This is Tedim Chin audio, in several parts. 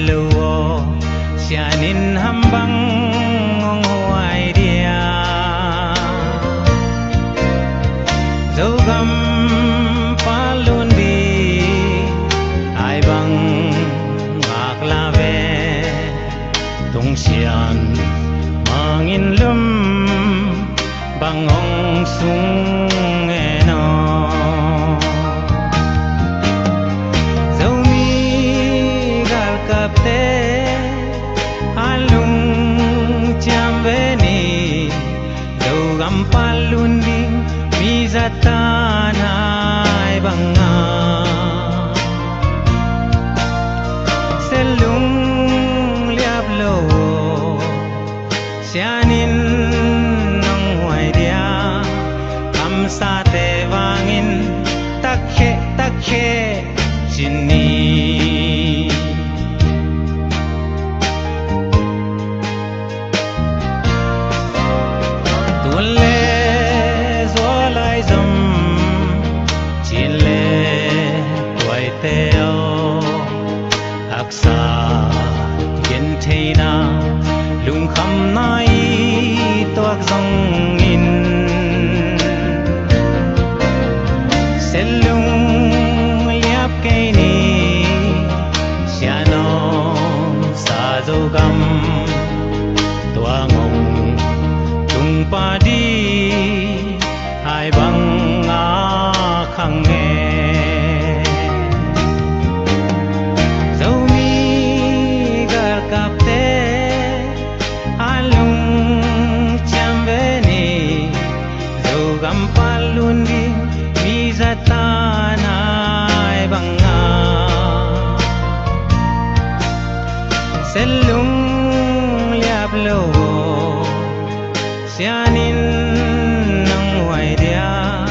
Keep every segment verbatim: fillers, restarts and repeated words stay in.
lo aw, sian in ham bang hong huai dia? Zogam palun ding ai bang ngak la ve. Tung sian mangin lum bang hong sung e no. Zomi galkapte a lungciam ve ni. Zogam palun ding mi zatan ai banga. Selung liap lo sian in nong huai dia. Kamsate vangin takkhe takkhe cin ni. Tuan le zual ai zom cin le tuaite aw. Haksa gentheihna lungkhamna i tuak zongin. Selung liap kei ni. Sian om sa Zogam tuang hong tung pah ding ai bang a khang e. Zomi galkapte a lungciam ve ni. Zogam palun ding mi zatan ai banga. Selung liap lo sian in nong huai dia.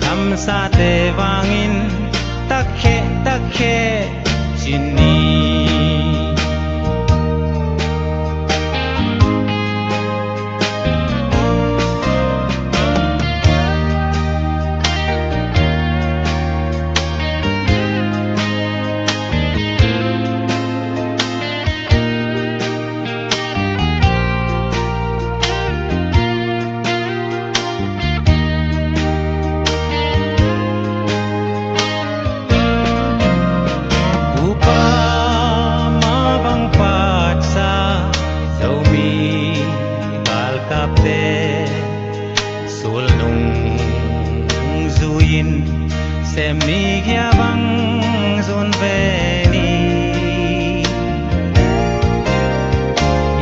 Kamsate vangin takkhe takkhe cin ni. Upa mah bang patsa Zomi galkapte sulnung zui-in sem ni, gia bang zun ve ni.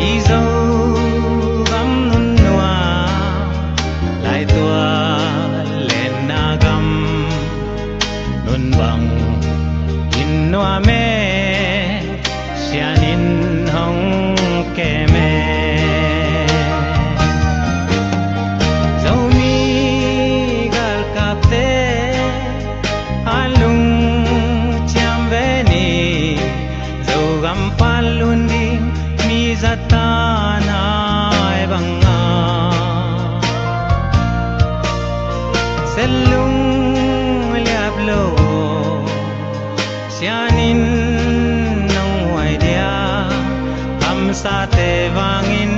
I Zogam nunnuam laitual lenna gam nun bang in nuam e. Sian in hong kem e. Zomi galkapte a lungciam ve ni. Zogam palun ding mi zatan ai banga. Selung liap lo sian in nong huai dia. Kamsate vangin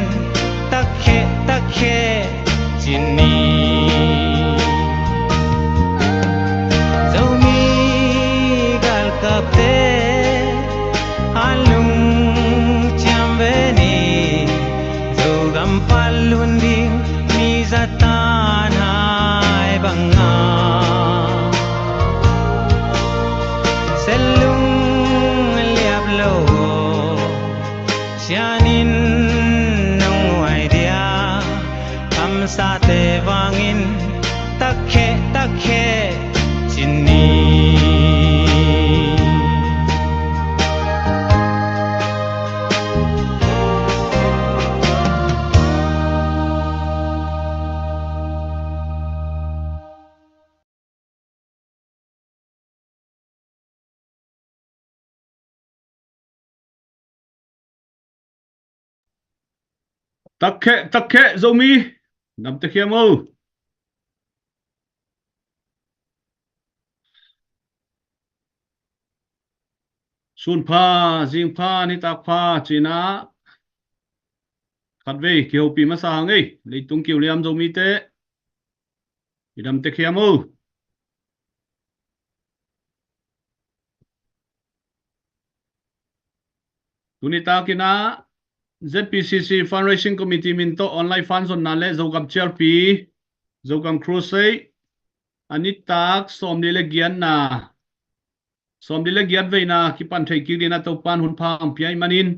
takkhe takkhe cin ni. Zomi galkapte a lungciam ve ni. Zogam palun ding mi zatan ai banga. Selung liap lo sian in nong huai dia. Kamsate vangin takkhe takkhe cin ni. Takkhe takkhe Zomi, namte khiam o. Sun pha, zing pha, nitak pha, ci-in ah khatvei kihopih masa hang ei. Leitung kiuliam Zomite, i dam tek hiam o? Tuni takin ah Z P C C Fundraising Committee min tawh online fund zonna le Zogam Chialpi, Zogam Crusade, a nitak sawmli le giatna, sawmli le giat veina kipan thei kik dingin ah Topan hun pha hong pia ih manin,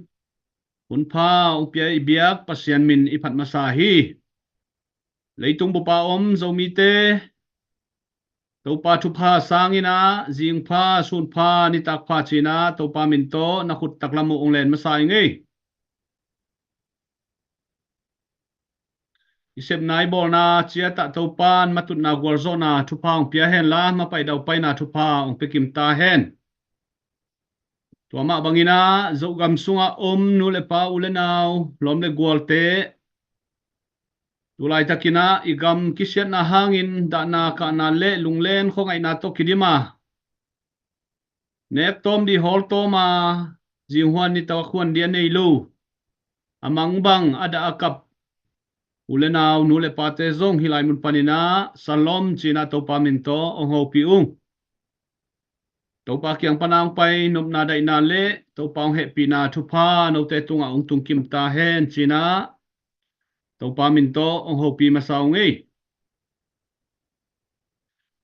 hun pha hong pia i biak Pasian min i phat masa hi. Leitung bupa om Zomite, Topa thupha sangin ah zing pha, sun pha, nitak pha ci-in ah Topa min tawh na khut taklam uh hong len masa ing ei. I sepna i bawlna ciat ah Topan matutna gualzawhna thupha hong pia hen la, mapaih daupaina thupha hong pia kim ta hen. Tua mah bangin ah Zogam sungah om nu le pa, u le nau, lawm le gualte, tu laitakin ah i gam kisiatna hangin dahna kahna le lunglen khuangaihna tawh kidim a, nek tawm dih hawl tawm a, zinghuan nitak huan dih a nei lo, a mang bang a dah a kap u le nau, nu le pate zong hih lai mun panin ah Shalom ci-in ah Topa min tawh hong hopih ung. Topa kiang pan a hong pai nopna daihna le Topa hong hehpihna thupha note tungah hong tung kim ta hen ci-in ah Topa min tawh hong hopih masa ung ei.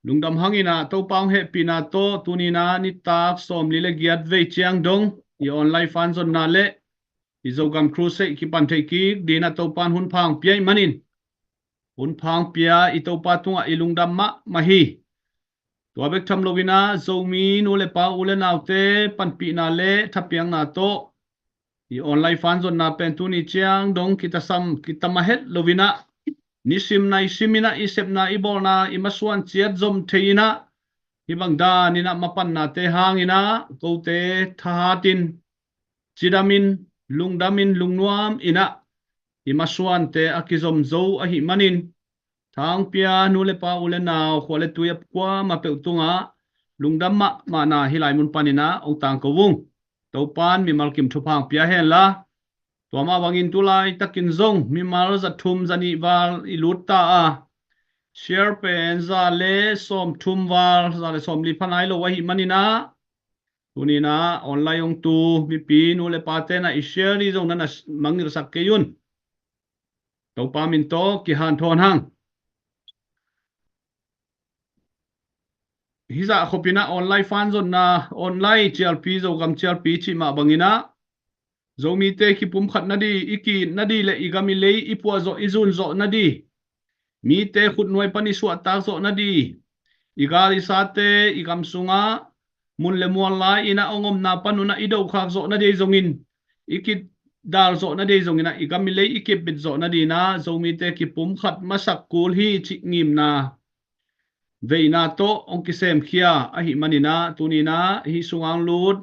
Lungdam hangin ah Topa hong hehpihna tawh tuni-in ah nitak sawmli le giat vei ciang dong i online fund zonna le i Zogam Crusade kipan thei kik dingin ah Topan hun pha hong pia ih manin, hun pha hong pia i Topa tungah i lungdam mahmah hi. Tua bek tham loin ah Zomi nu le pa, u le naute panpihna le thapiakna tawh i online fund zonna pen tuni ciang dong kitasam, kitama het loin ah, nisim naisim in ah i sepna i bawlna i masuan ciat zom thei in ah, hih bang danin ah mapannate hangin ah kote thahatin, cidamin, lungdamin, lungnuamin ah i masuante a kizom zo ahih manin, tha hong pia nu le pa, u le nau, khua le tui a kuamah peuh tungah lungdam mahmahna hih lai mun panin ah hong tangko ung. Topan mimal kim thupha hong pia hen la. Tua mah bangin tu laitakin zong mimal za thum za nih val i lut ta a, share pen za le sawmthum val, za le sawmli pha nai lo ahih manin ah, tuni-in ah online hong tu mipi nu le pate in ah i share ding zong na na mangngilhsak kei un. Topa min tawh kihanthawn hang. Hih zah khopin ah online fund zonna, online cialpi, Zogam cialpi cih mah bangin ah, Zomite kipumkhat nading, i ki-it nading le i gam i lei i puah zawh, i zun zawh nading, mite khutnuai pan i suahtak zawh nading, i gal i sate i gam sungah mun le mual lai-in ah hong omna pan un ah i dokhak zawh nading zongin, i kidal zawh nading zongin ah, i gam i lei i kipbit zawh nadingin ah Zomite kipumkhat masak kul hi cih ngimna veina tawh hong kisemkhia ahih manin ah, tuni-in ah hih sungah hong lut,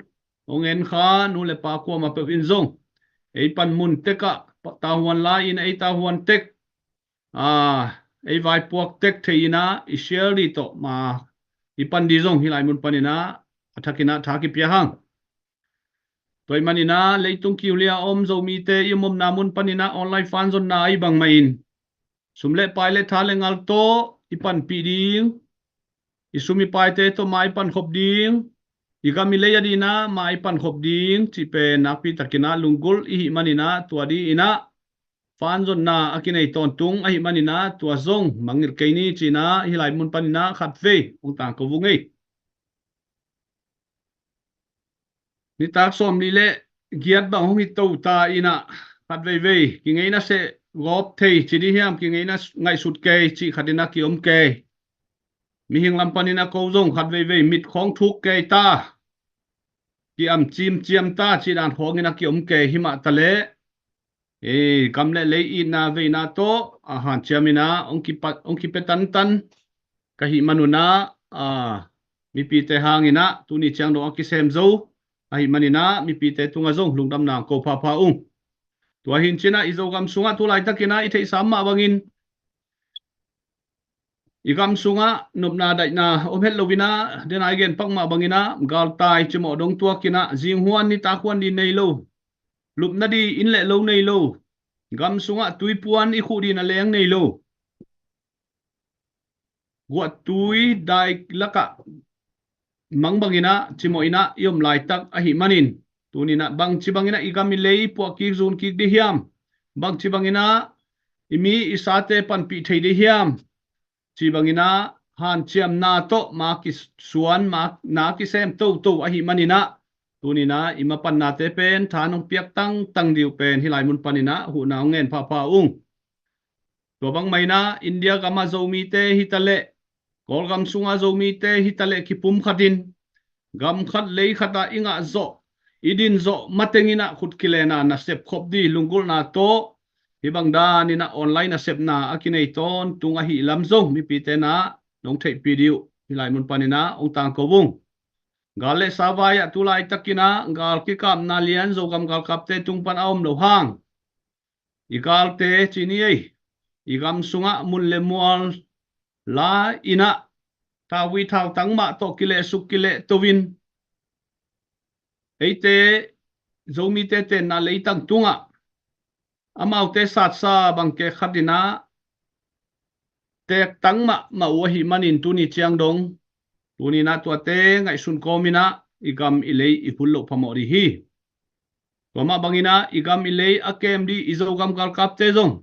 hong enkha nu le pa kuamah peuh in zong ei panmun tekah tavuan lai-in ah ei tavuan tek, aa, ei vaipuak tek thei in ah i share ding tawh ma i pan ding zong hih lai mun panin ah a thakin ah tha kipia hang. Tua ahih manin ah leitung kiulia om Zomite i om omna mun panin ah online fund zonna ahi bangmah in, sum le pai le tha le ngal tawh i panpih ding, i sum i paite tawh ma i pankhop ding, i gam i lei adingin ah ma i pankhop ding cih pen nakpi takin ah lunggulh i hih manin ah, tua dingin ah fund zonna a kinei tawntung ahih manin ah tua zong mangngilh kei ni ci-in ah hih lai mun panin ah khatvei hong tangko vung ei. Nitak sawmli le giat bang hong hi to ta in ah, khat veivei kingeina seh gawp thei ci ding hiam, kingeina ngaihsut kei cih khat in ah kiom kei. Mihing lam panin ah ko zong khat veivei mit khawng thuk kei ta, ki-am cimciam ta cih dan khawngin ah kiom kei. Himah taleh, ei, gam le lei itna veina tawh a hanciam in ah hong kipat, hong kipia tantan ka hih man un ah, aa, mipite hangin ah tuni ciang dong a kisem zo ahih manin ah mipite tungah zong lungdamna ko phapha ung. Tua hi in ci-in ah i Zogam sungah tu laitakin ah i theihsa mah bangin I gam sungah nopna daihna om het loinah, dena i gen pak mah banginah, galtai cimawh dong tuakinah, zinghuan nitakhuan di nei lo, lupna di inn le lo nei lo, gam sungah tuipuan i khuh dina leng nei lo, guahtui dai lakah mang banginah cimawh inah i om laitak ahi manin, tuninah bangci banginah i gam i lei puah kik zun kik di hiam? Bangci banginah i mi i sate panpih thei di hiam? Ci banginah hanciamna tawh ma kisuan, ma na kisem toto ahi maninah, tuninah i mapannate pen tha nong piak tangtang diu pen hih lai mun paninah huhna hong ngen phapha ung. Tua bangmah inah India gamah Zomite hitaleh, Kawlgam sungah Zomite hitaleh kipumkhatin, gam khat lei khatah i ngah zawh, i din zawh matenginah khut kilena nasep khop di lunggulhna tawh, hih bang daninah online nasepna a kinei tawntung ahi lam zong mipite nah nong theihpih dih uh hih lai mun paninah hong tangko ung. Gal le savai ah tu laitakinah gal kikapna lian Zogam galkapte tung pan a om lo hang, i galte ci ni ei, i gam sungah mun le mual la inah thauvui thautang mah tawh kilehsuk kilehto in, eite Zomite tenna leitang tungah amaute satsa bangke khatinah tektang mahmah uh ahi manin tuni ciang dong, tuninah tuate ngaihsun kawminah i gam i lei i hun loh phamawh dih hi. Tua mah banginah i gam i lei a kem dih i Zogam galkapte zong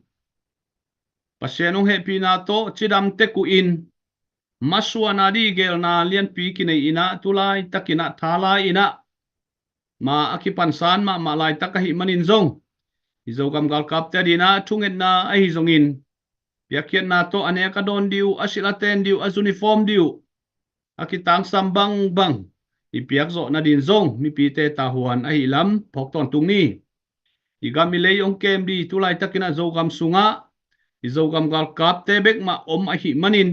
Pasian hong hehpihna tawh cidam tek uh in, masuana dih gelna lianpi kinei inah tu laitakinah tha lai inah ma a kipansan mahmah laitak ahi manin zong, i Zogam galkapte dinah thungetna ahi zongin, piakkhiatna tawh a nek a dawn dih uh, a silh a ten dih uh, a uniform dih uh, a kitangsam bangbang i piak zawh nadin zong mipite tahuan ahi lam phawk tawntung ni. I gam i lei hong kem dih tu laitakinah Zogam sungah i Zogam galkapte bek mah om ahi manin,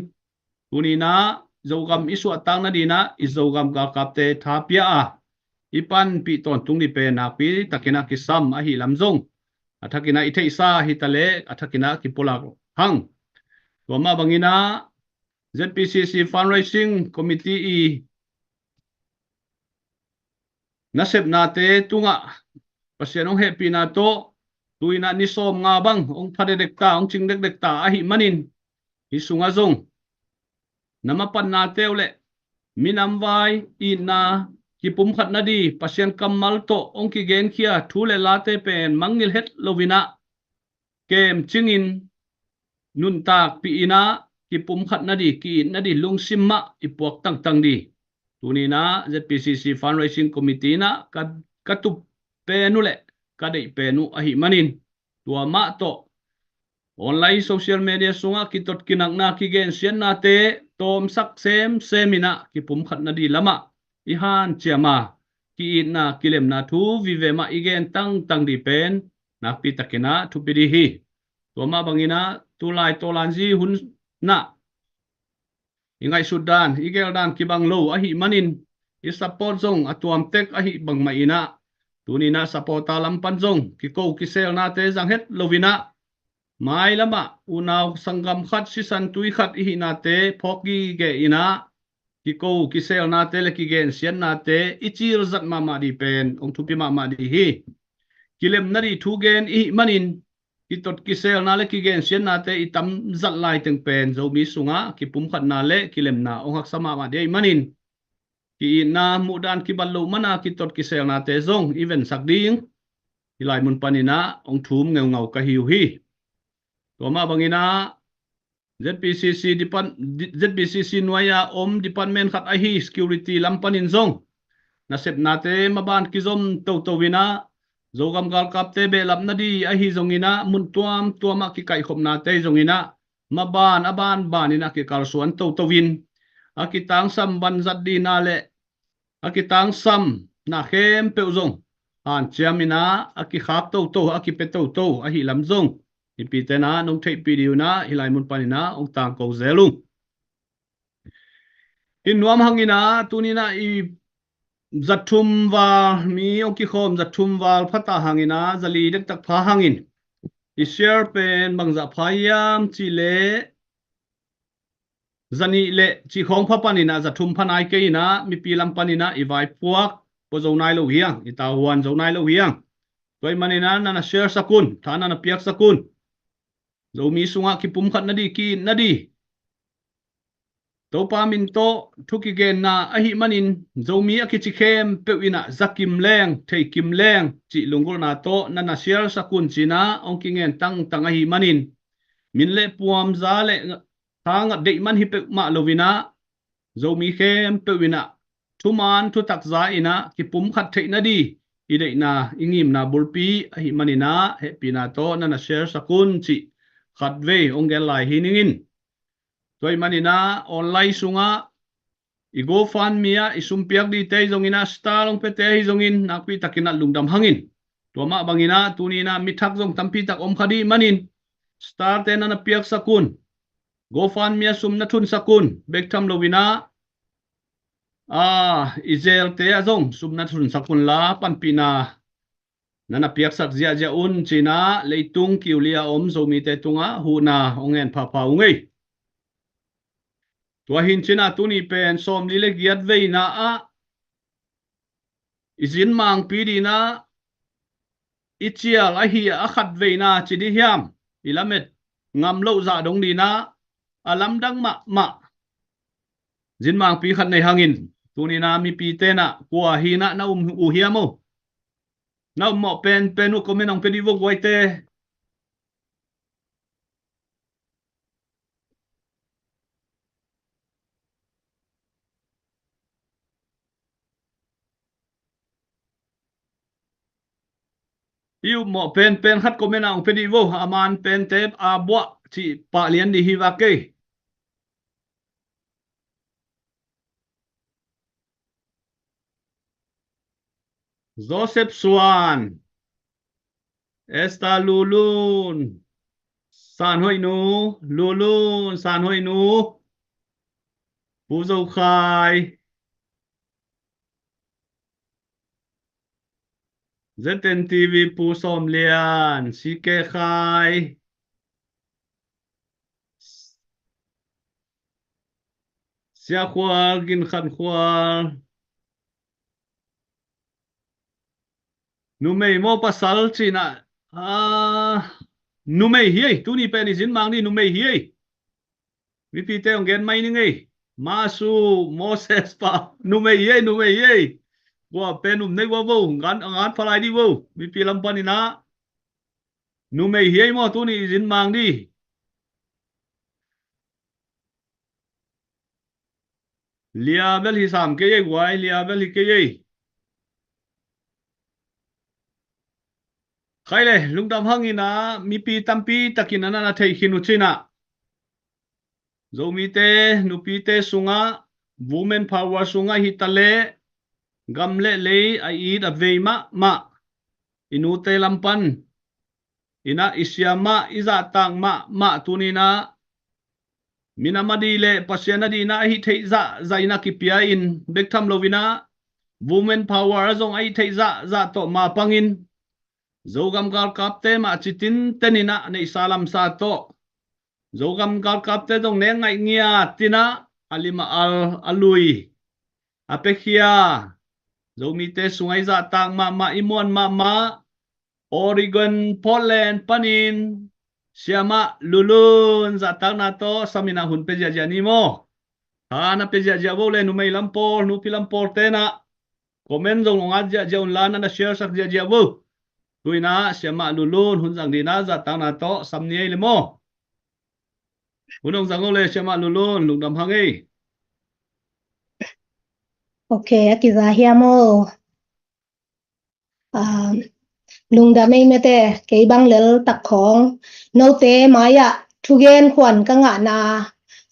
tuninah Zogam i suahtak nadinah i Zogam galkapte tha pia a i panpih tawntung dih pen nakpi takinah kisam ahi lam zong a thakinah i theihsa hitaleh a thakinah kipulak hang. Tua mah banginah Z P C C Fundraising Committee i nasepnate tungah Pasian hong hehpihna tawh tuinah ni sawm nga bang hong pha dekdek ta, hong cing dekdek ta ahi manin, hih sungah zong na mapannate uh le minam vai itna kipumkhat nadih Pasian kammal tawh hong kigenkhia thu le late pen mangngilh het loinah kemcingin nuntakpih inah kipumkhat nadih, ki-it nadih lungsim mah i puak tangtang dih tuninah Z P C C Fundraising Committee inah ka, ka tup pen uh le ka deih pen uh ahi manin, tua mah tawh online social media sungah kitot kinakna kigensiatnate tawmsak semsem inah kipumkhat nadih lamah i hanciam a, ki-itna kilemna thu vive mah i gen tangtang dih pen nakpi takinah thupi dih hi. Tua mah banginah tu lai tawlanzi hun nah i ngaihsut dan, i gel dan kibang lo ahi manin, i support zong a tuamtek ahi bangmah inah tuninah support a lam pan zong kiko kiselnate zang het loinah mailamah unau sanggam khat, sisan tui khat i hihnate phawk gige inah kiko kiselnate le kigensiatnate i cil zat mahmah dih pen hong thupi mahmah dih hi. Kilem nadih thu gen i hih manin kitot kiselna le kigensiatnate i tam zat laiteng pen Zomi sungah kipumkhatna le kilemna hong haksa mahmah dih ahi manin, ki-itna muhdan kibat loh mana kitot kiselnate zong i vensak ding hih lai mun paninah hong thum ngeungau ka hi uh hi. Tua mah banginah Z P C C depart-, Z P C C nuai-a om department khat ahi security lam panin zong nasepnate maban kizom toto inah Zogam galkapte behlap nadih ahi zonginah mun tuamtuamah kikaihkhopnate zonginah maban a banbanin a kikalsuan toto in a kitangsam banzat dihna le a kitangsam na khempeuh zong hanciam inah a kikhak toto, a kipia toto ahi lam zong mipite nah nong theihpih dih uh nah hih lai mun paninah hong tangko zel uh. Hih nuam hanginah tuninah i zathum val, mi hong kikhawm zathum val phata hanginah zali dektak pha hangin i share pen bangzah pha hiam cihleh zanih le cih khawng pha panin ah, zathum pha nai kei in ah, mipi lam panin ah i vaiphuak pua zo nai lo hi hang, i tauhuan zo nai lo hi hang. Tua ahih manin ah na na share sak un, tha na na piak sak un. Zomi sungah kipumkhat nading, ki-it nading, Topa min tawh thu kigenna ahih manin, Zomi a kici khempeuh in ah za kim leng, thei kim leng cih lunggulhna tawh na na share sak un ci-in ah hong kingen tangtang ahih manin, min le puam, za le tha ngat deih man hi peuhmah lo-in ah, Zomi khempeuh in ah thuman thutak za in ah kipumkhat theih nading i deihna, i ngimna bulpi ahih manin ah hehpihna tawh na na share sak un cih khatvei hong gen lai hi ning in. Tua ahih manin ah online sungah i GoFundMe ah i sum piak dingte hi zongin ah, star hong piate hi zongin, nakpi takin ah lungdam hang in. Tua mah bangin ah tuni in ah mi thak zong tampi tak om kha ding ahih manin, star-te na na piak sak un. GoFundMe ah sum na thun sak un. Bek tham lo-in ah, a, i zelte ah zong sum na thun sak un la, panpihna na na piak sak ziahziah un ci-in ah, leitung kiu li a om Zomite tungah huhna hong ngen phapha ung ei. Tua hi in ci-in ah tuni pen sawmli le giat veina ah i zin mangpi dingin ah i cial ahi a khat veina ci ding hiam, i lamet ngam loh zah dong dingin ah a lamdang mahmah zin mangpi khat nei hang in. Tuni in ah mipite in ah kua hi in ah na um uh hiam aw? Na um mawh penpen uh comment hong pia dih vo guaite. I um mawh penpen khat comment ah hong pia dih vo. A man pente a buah cih pah lian dih hi vak ei. Joseph Suan, Esther Lulun, San Hoih Nu, Lulun, San Hoih Nu, Pu Zo Khai, Z N T V Pu Sawm Lian, C K Khai, Sia Khual, Gin Khan Khual. Numei maw pasal ci-in ah, ah, numei hi ei, tuni pen i zin mang ni numei hi ei. Mipite hong gen mai ning ei. Masu, Moses pa, numei hi ei, numei hi ei. Kua pen um nei vo vo, ngan, ngan pha lai dih vo. Mipi lam panin ah numei hi ei maw, tuni i zin mang ni. Lia bel hi sam kei ei guai, lia bel hi kei ei. Khai le, lungdam hang in ah, mipi tampi takin a na na theih khin uh ci-in ah, Zomite, nupite sungah, women power sungah hi ta leh, gam le lei a it a vei mahmah i nute lam pan in ah, i siamah, i zahtak mahmah tuni in ah, minam ading le Pasian ading in ah a hih theih zahzah in ah kipia in, bek tham lo-in ah women power ah zong a hih theih zahzah tawh mapang in, Zogam galkapte mah ci tinten in ah neihsa lamsa tawh, Zogam galkapte zong nek ngaih ngiat in ah a lim a al, a lui a piakhia, Zomite sungah i zahtak mahmah, i muan mahmah, Oregon, Portland panin, Siamah Lulun zahtakna tawh sam in ah hun pia ziahziah ni maw. Tha na pia ziahziah vo le, numei lam pawl, nupi lam pawlte in ah comment zong hong at ziahziah un la, na na share sak ziahziah vo. Tu-in ah Siamah Lulun hun zang dingin ah zahtakna tawh sam ni ei le maw. Hun hong zang o le, Siamah Lulun, lungdam hang ei. Ok, a kiza hiam aw? Ah, lungdam ei mate, kei bang lel tak khawng note mai-ah thugen khuan ka ngahna,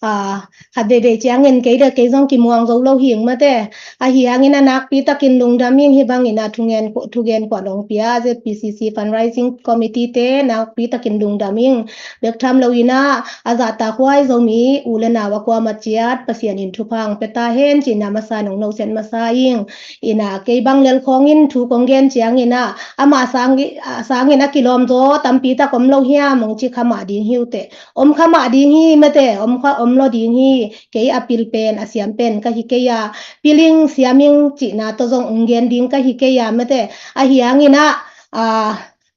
ah, khat veivei ciangin kei le kei zong kimuang zo lo hing mate. Ahi hangin a nakpi takin lungdam ing. Hih bangin a thugen, thugen khuan hong pia Z P C C Fundraising Committee te nakpi takin lungdam ing. Bek tham lo-in ah a zahtak huai Zomi u le nau a kuamah ciat Pasian in thupha hong pia ta hen ci-in ah masa nong nosiat masa ing. In ah kei bang lel khawngin thu kong gen ciangin ah, amah sang, ah, sangin a kilawm zaw tampi tak om lo hiam hong ci kha mah ding hi uh teh. Om kha mah ding hi mate, om kha, om lo ding hi. Kei a pil pen, a siam pen ka hi kei a, pil ing siam ing cihna tawh zong ong gen ding ka hi kei a, mate. Ahi hangin ah, a,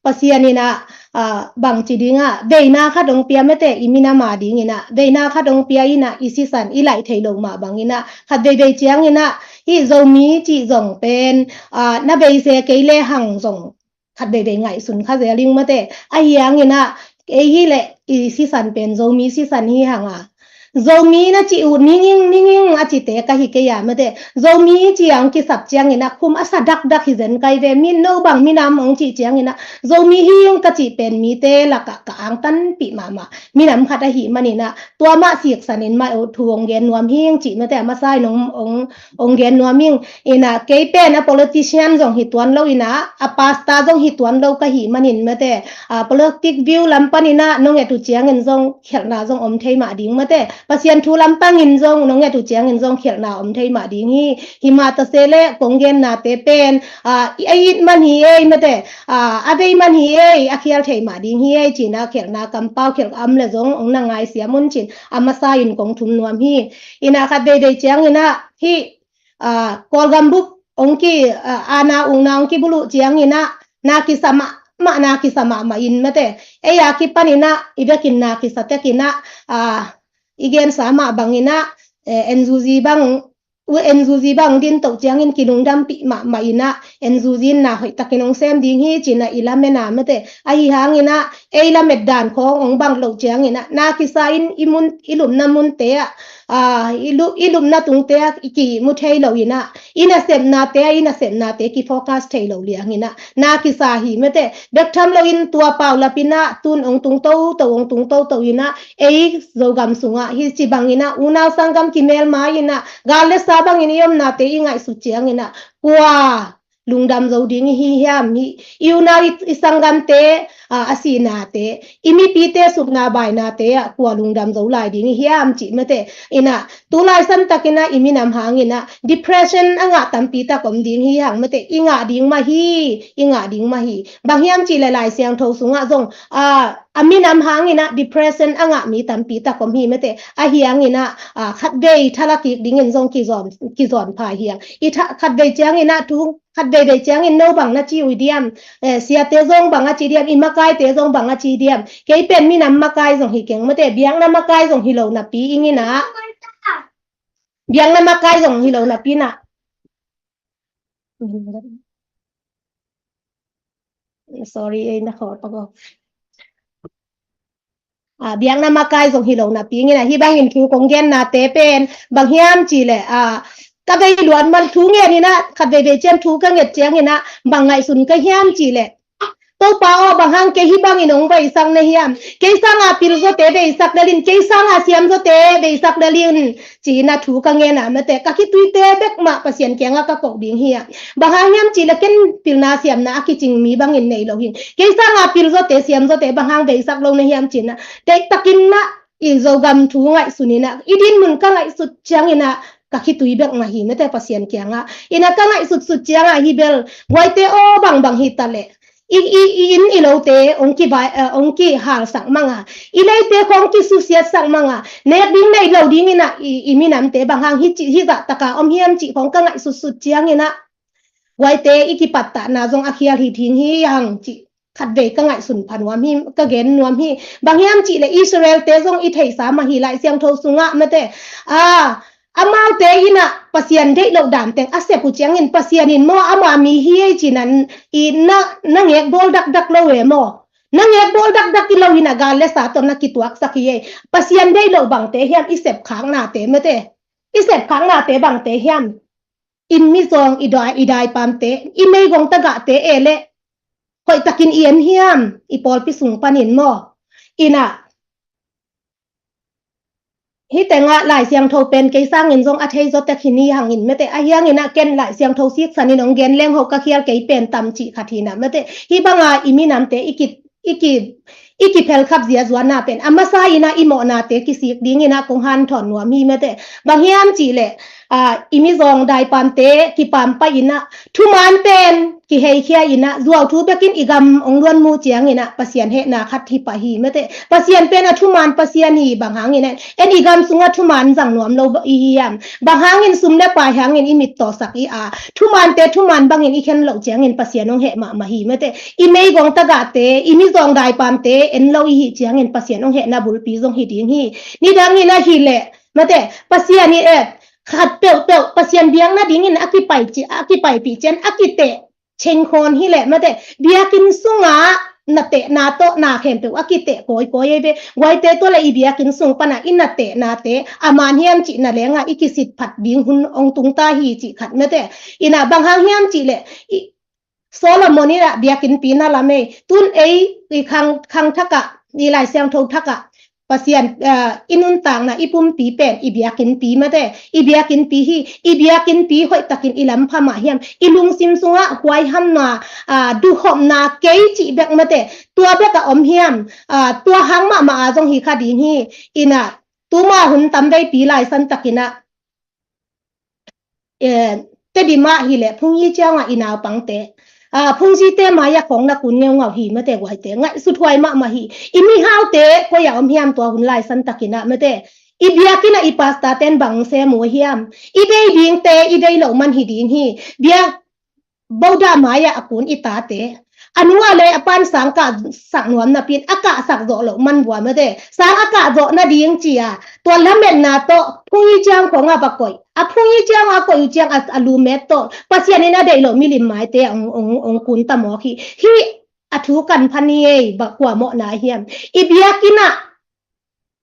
Pasian in ah, a, bang ci ding ah, veina khat ong pia, mate, i minam a dingin ah, veina khat ong pia in ah, i sisan i laih thei lo mah bangin ah, khat veivei ciangin ah, hih Zomi cih zong pen, a, na vei se kei le hang zong khat veivei ngaihsun kha zel ing, mate. Ahi hangin ah, ei hi leh i sisan pen Zomi sisan hi hang a, Zomi na cih uh, ning ing, ning ing a cite ka hi kei a, mate. Zomi ci a ong kisap ciangin ah, khum a sa dakdak hi zen kai ve. Min no bang minam ong cih ciangin ah, Zomi hi ing ka cih pen mite lakah ka angtanpih mahmah minam khat ahih manin ah, tua mah siksanin mah thu ong gen nuam hi ing cih, mate, a masa in ong, ong, ong gen nuam ing. In ah, kei pen a politician zong hi tuan lo in ah, a pastor zong hi tuan lo ka hih manin, mate, a, politic view lam panin ah nong et uh ciangin zong khelhna zong om thei mah ding, mate. Pasian thu lampangin zong nong et uh ciangin zong khelhna om thei mah ding hi. Hi mah ta se leh kong gennate pen, a, i, a it man hi ei, mate, a, a vei man hi ei, a khial thei mah ding hi ei, ci-in ah khelhna kampau khelh a om leh zong ong na ngai siam un, ci-in a masa in kong thum nuam hi. In ah, khat veivei ciangin ah, hih, a, Kawlgam bup ong ki, a, aana ukna ong kibulh uh ciangin ah, na kisa mahmah, na kisa mahmah in, mate. Ei a kipanin ah, i vekin na kisa tek in ah, a, i gensa mah bangin ah, eh, N U G bang, u, N U G bang din toh ciangin kilungdampih mahmah in ah, N U G in na hoih takin ong sem ding hi, ci-in ah i lamen a, mate. Ahi hangin ah, ei lamet dan khawng ong bang loh ciangin ah, na kisa in i mun, i lupna munte ah, a, i lup, i lupna tungte ah i kimu thei lo in ah, i nasepnate ah, i nasepnate kifocus thei lo liangin ah, na kisa hi, mate. Bek tham loin tua paulap in ah, tun ong tung toto, ong tung toto in ah, ei Zogam sungah hih ci bangin ah, unau sanggam kimelma in ah, gal le sa bangin i omnate i ngaihsut ciangin ah, kua lungdam zo ding i hi hiam? Hih i unau, i, i sanggamte, a, a sinate, i mipite supna bainate ah kua lungdam zo lai ding i hiam, cih, mate. In ah, tu lai santakin ah i minam hangin ah depression a ngah tampi tak om ding hi hang, mate. I ngah ding mah hi, i ngah ding mah hi. Bang hiam cih leh Lai Siangtho sungah zong, a, a minam hangin ah depression a ngah mi tampi tak om hi, mate. Ahi hangin ah, a, khatvei thala kik dingin zong kizawn, kizawn pha hi hang. I tha, khatvei ciangin ah thu, khat veivei ciangin no bang na ci uh diam, eh, siate zong bang a ci diam, i makaite zong bang a ci diam. Kei pen minam makai zong hi keng, mate, biakna makai zong hi lo napi ing in ah. Biakna makai zong hi lo napi in ah. Sorry, eh, na khawh pak aw. A, biakna makai zong hi lo napi ing in ah, hih bangin thu kong gennate pen bang hiam cih leh, a, ka vei luat man thu ngen in ah, khat veivei ciang thu ka nget ciangin ah, bang ngaihsun ka hiam cih leh, Topa aw, bang hang kei hih bangin ong veisak na hiam? Kei sanga pil zawte veisak lel in, kei sanga siam zawte veisak lel in, ci-in ah thu ka ngen a, mate, ka khituite bek mah Pasian kiangah ka koh ding hi a. Bang hang hiam cih leh ken pilna siamna a kicing mi bangin nei lo hing. Kei sanga pil zawte, siam zawte bang hang veisak lo na hiam, ci-in ah, deihtakin ah i Zogam thu ngaihsun in ah, i dinmun ka ngaihsut ciangin ah ka khitui bek mah hi, mate, Pasian kiangah. In ah ka ngaihsutsut ciangah, hih bel guaite aw, bangbang hi ta leh, i, i, i inn i lote ong kivai, eh, ong kihalsak mang a, i leite khawng kisusiatsak mang a, nek ding nei lo dingin ah i, i minamte bang hang hih ci, hih zah taka om hiam cih khawng ka ngaihsutsut ciangin ah, guaite i kipattahna zong a khial hi ding hi hang cih khatvei ka ngaihsun pha nuam hi, ka gen nuam hi. Bang hiam cih leh Israel-te zong i theihsa mah hi, Lai Siangtho sungah, mate. A, amaute in ah Pasian deih loh dan teng a sep uh ciangin, Pasian in maw, ama mi hi ei ci-in ah, i na, na ngekbawl dakdak lo e maw? Na ngekbawl dakdak hi lo in ah, gal le sa tawh na kituaksak hi ei. Pasian deih loh bangte hiam i sepkhaknate, mate? I sepkhaknate bangte hiam? I mizawng, i dai, i daipamte, i meigong tagahte e leh hoihtakin i en hiam, i pawlpi sung panin maw? In ah, hih tengah Lai Siangtho pen kei sangin zong a thei zaw tek hi ni hangin, mate, ahi hangin ah ken Lai Siangtho siksanin ong gen leng ho ka khial kei pen tam cih khat hi in ah, mate. Hih banga i minamte i ki, i ki, i kiphelkhap ziazuana pen a masa in ah i mawhnate kisik dingin ah kong hanthawn nuam hi mate. Bang hiam cihleh, ah, i mizawng daipamte kipampai in ah thuman pen kiheikhia in ah zuau thu bekin i gam ong luan mu ciangin ah Pasian hehna khat hi pah hi mate. Pasian pen a thuman Pasian hi bang hangin ah en i gam sungah thuman zang nuam lo i hiam? Bang hangin sum le pai hangin i mittawsak i a, thumante thuman bangin i khen loh ciangin Pasian ong heh mahmah hi mate. I meigong tagahte, i mizawng daipamte en lo i hih ciangin Pasian ong hehna bulpi zong hi ding hi. Nidangin ahileh mate, Pasian i et khat peuhpeuh Pasian biakna dingin a kipai ci, a kipaipih cian a kiteh chengkhawn hileh mate, biakinn sungah na tehna tawh na khempeuh a kiteh kawikawi ei ve. Guaite tua le i biakinn sung pana i na tehnate a man hiam cih na lengah i kisitphat ding hun ong tungta hi cih khat mate. Ina bang hang hiam cihleh i Solomon in ah biakinnpi na lam ei. Tun ei i khang, khang thakah, i Lai Siangtho thakah Pasian, ah, i nuntakna i pumpi pen i biakinnpi mate, i biakinnpi hi. I biakinnpi hoihtakin i lampha mah hiam, i lungsim sungah huaihamna, ah, duhkhopna kei cih bek mate, tua bek a om hiam? Ah, tua hang mahmah a zong hi kha ding hi. Ina tuma hun tamveipi laisan takin ah, eh, Tedim ah hileh Phung Yi Ciang ah i naupangte, ah, Phung Zite mai-ah khawng na kun ngeungau hi mate guaite, ngaihsut huai mahmah hi. I mihaute koi-ah om hiam tua hun laisan takin ah mate? I biakinn ah i pastor ten bang sem uh hiam? I bei dingte i bei loh man hi ding hi. Biak Boda mai-ah a kun i tate, a nungah le a pan sang kahsak nuam napi in a kahsak zawh loh man bua mate, sang a kah zawh nading ci-a tua lametna tawh Phung Yi Ciang khawngah va koih. A Phung Yi Ciang a koih uh ciang a, a lumet tawh Pasian in a deih loh milim maite ong, ong, ong kun ta mawk hi. Hih a thu kan pha ni ei, bang kua mawhna hiam? I biakinn ah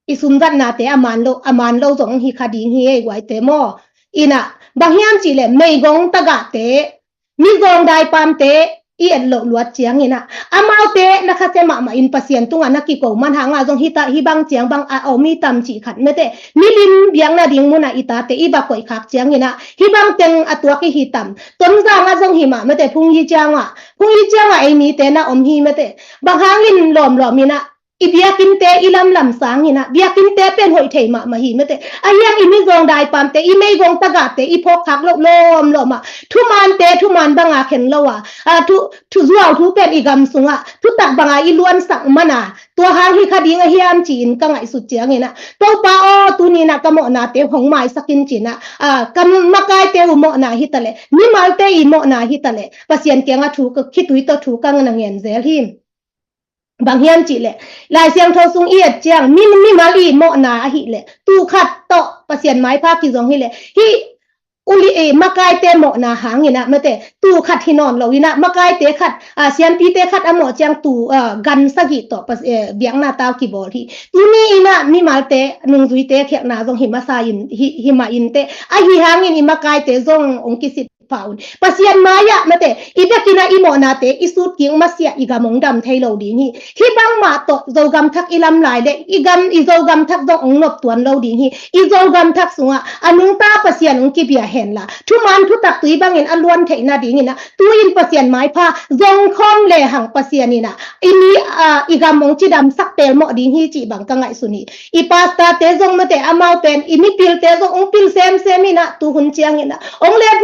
i sumzatnate a man lo, a man lo zong hi kha ding hi ei guaite maw. Ina bang hiam cihleh meigong tagahte, mizawng daipamte i et loh luat ciangin ah amaute na khasia mahmah in Pasian tungah na kiko man hangah zong hita, hih bang ciang bang a om hi tam cih khat mate. Milim biakna ding munah i tate i va koih khak ciangin ah hih bang teng a tuak i hi tam? Tonzang ah zong hi mah mate, Phung Yi Ciang ah, Phung Yi Ciang ah ei mite na om hi mate. Bang hangin lawmlawm in ah i biakinnte i lamlam sangin ah biakinnte pen hoih thei mahmah hi mate. Ahi hang i mizawng daipamte, i meigong tagahte i phawkkhak loh lawmlawm ah thumante thuman banga khen lo a, a thu, thu zuau thu pen i gam sungah thutak banga i luansak man a, tua hang hi kha ding a hiam ci-in ka ngaihsut ciangin ah Topa aw, tuni in ah ka mawhnate hong maisak in ci-in ah, a, ka makaite uh mawhna hi taleh, mimalte i mawhna hi taleh Pasian kiangah thu ka, khitui tawh thu ka na ngen zel hi. Bang hiam cihleh Lai Siangtho sung i et ciang mi, mimal i mawhna ahileh tuu khat tawh Pasian maipha kizong hileh hih uli, eh, makaite mawhna hangin ah mate, tuu khat hi nawn lo in ah makaite khat, ah, siampite khat a mawh ciang tuu, ah, gan sagih tawh pas-, eh, biakna tau kibawl hi. Tuni in ah mimalte nungzuite khialhna zong hi masa in, hi, hi mah in teh, ahi hangin i makaite zong ong kisit pha un. Pasian mai-ah mate, i biakinn ah i mawhnate i sut kik masiah i gam ong dam thei lo ding hi. Hih bangmah tawh Zogam thak i lam lai leh i gam, i Zogam thak zong ong nop tuan lo ding hi. I Zogam thak sungah a nungta Pasian ong kibia hen la, thuman thutak tui bangin a luan theih nadingin ah tu-in Pasian maipha zong khawm lehang Pasian in ah i mi, ah, i gam ong cidamsak pelmawh ding hi cih bang ka ngaihsun hi. I pastor-te zong mate, amau pen i mipilte zong ong pil semsem in ah tu hun ciangin ah ong let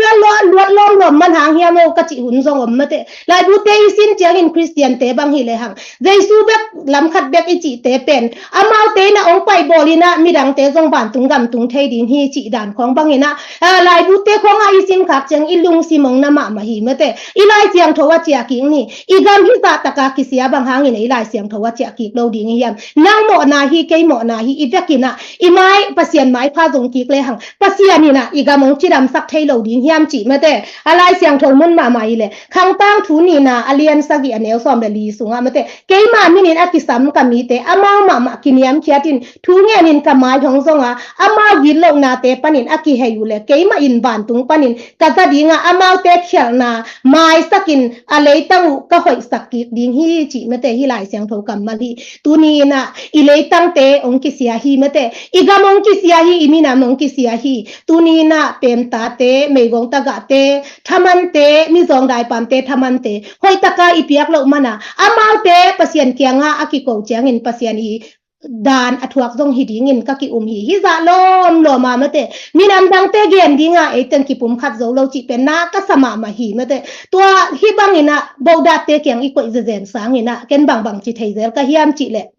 luat lawmlawm man hang hiam aw ka cih hun zong om mate. Laibute i sin ciangin Khristiante bang hi lehang Jesu bek lam khat bek i cihte pen amaute in ah ong paihbawl in ah midangte zong vantung gam tung thei ding hi cih dan khawng bangin ah, ah, laibute khawngah i sin khak ciang i lungsim ong na mahmah hi mate. I Lai Siangtho a ciah kik ni. I gam hi zahtaka kisia bang hangin i Lai Siangtho a ciah kik lo ding i hiam? Nang mawhna hi, kei mawhna hi, i biakinn ah i mai, Pasian maipha zong kik lehang Pasian in ah i gam ong cidamsak thei lo ding hiam cih mate. A Lai Siangtho mun mahmah i leh Khang Tangthu nihna a lian sagih a neu sawm le li sungah mate, keima minin a kisam ka mite amau mahmah kiniamkhiat in thu ngenin ka mai hong zong a, amau gitlohnate panin a kihei uh leh keimah in vantung panin ka za dingah amaute khialhna maisakin a leitang uh ka hoihsak kik ding hi cih mate, hih Lai Siangtho kammal hi. Tuni in ah i leitangte ong kisia hi mate, i gam ong kisia hi, i minam ong kisia hi. Tuni in ah pemtate, meigong tagah te thamante, mizawng daipamte thamante hoihtaka i piak loh mana, amaute Pasian kianga a kiko ciangin Pasian i dan a thuak zong hi dingin ka ki-um hi. Hizah lawmlawma mate, minam dangte gen dinga eiteng kipum khat zo lo cih pen na ka sa mahmah hi mate. Tua hi bangina bodatte kiang i koih zezen sangina ken bangbang ci thei zel ka hiam cih leh,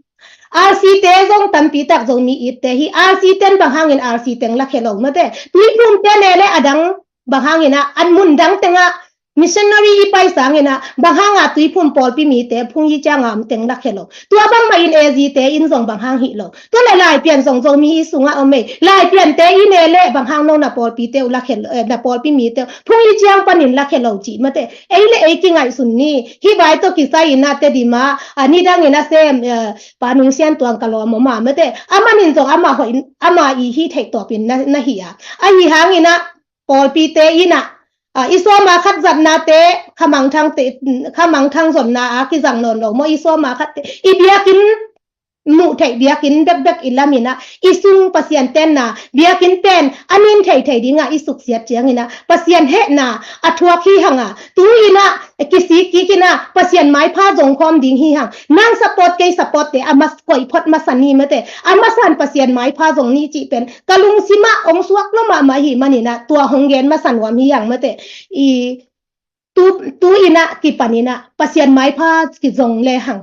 R C te zong tampi tak Zomi itte hi. R C ten bang hangin R C teng lakhia lo mate, tuiphumte ne le adang bang hangina an mun dang tenga missionary i pai sangina bang hanga tuiphum pawlpi mite phung i cianga om teng lakhia lo. Tua bangmah in A Z te in zong bang hang hi lo. Tua le Laipian zong Zomi i sunga om ei. Laipiante i ne le bang hang no na pawlpite uh lakhia lo, eh, na pawlpi mite uh phung i ciang panin lakhia lo cih mate. Ei le ei kingaihsun ni. Hih vai tawh kisai ina Tedima, a, nidangina sem, eh, Pa Nung Sian Tuang ka lawm om a mate. Amanin zong ama hoih, ama i hi theih tawpin na, na hi a. Ahi hangina pawlpite ina, a, i sawma khat zatnate, khamangthang te, khamangthang zonna a kizang nawn lo maw, i sawma khat te, i biakinn muh theih biakinn bekbek i lamina, i sung Pasian tenna, biakinn pen a nin theithei dinga i suksiat ciangina, Pasian hehna a thuak hi hanga, tuina kisik kikina Pasian maipha zong khawm ding hi hang. Nang support kei support te a mas koih phot masa ni mate, a masan Pasian maipha zong ni cih pen ka lungsimah ong suak lo mahmah hi manina tua hong gen masa nuam hi hang mate. I tu, tu ina kipanina Pasian maipha kizong le hang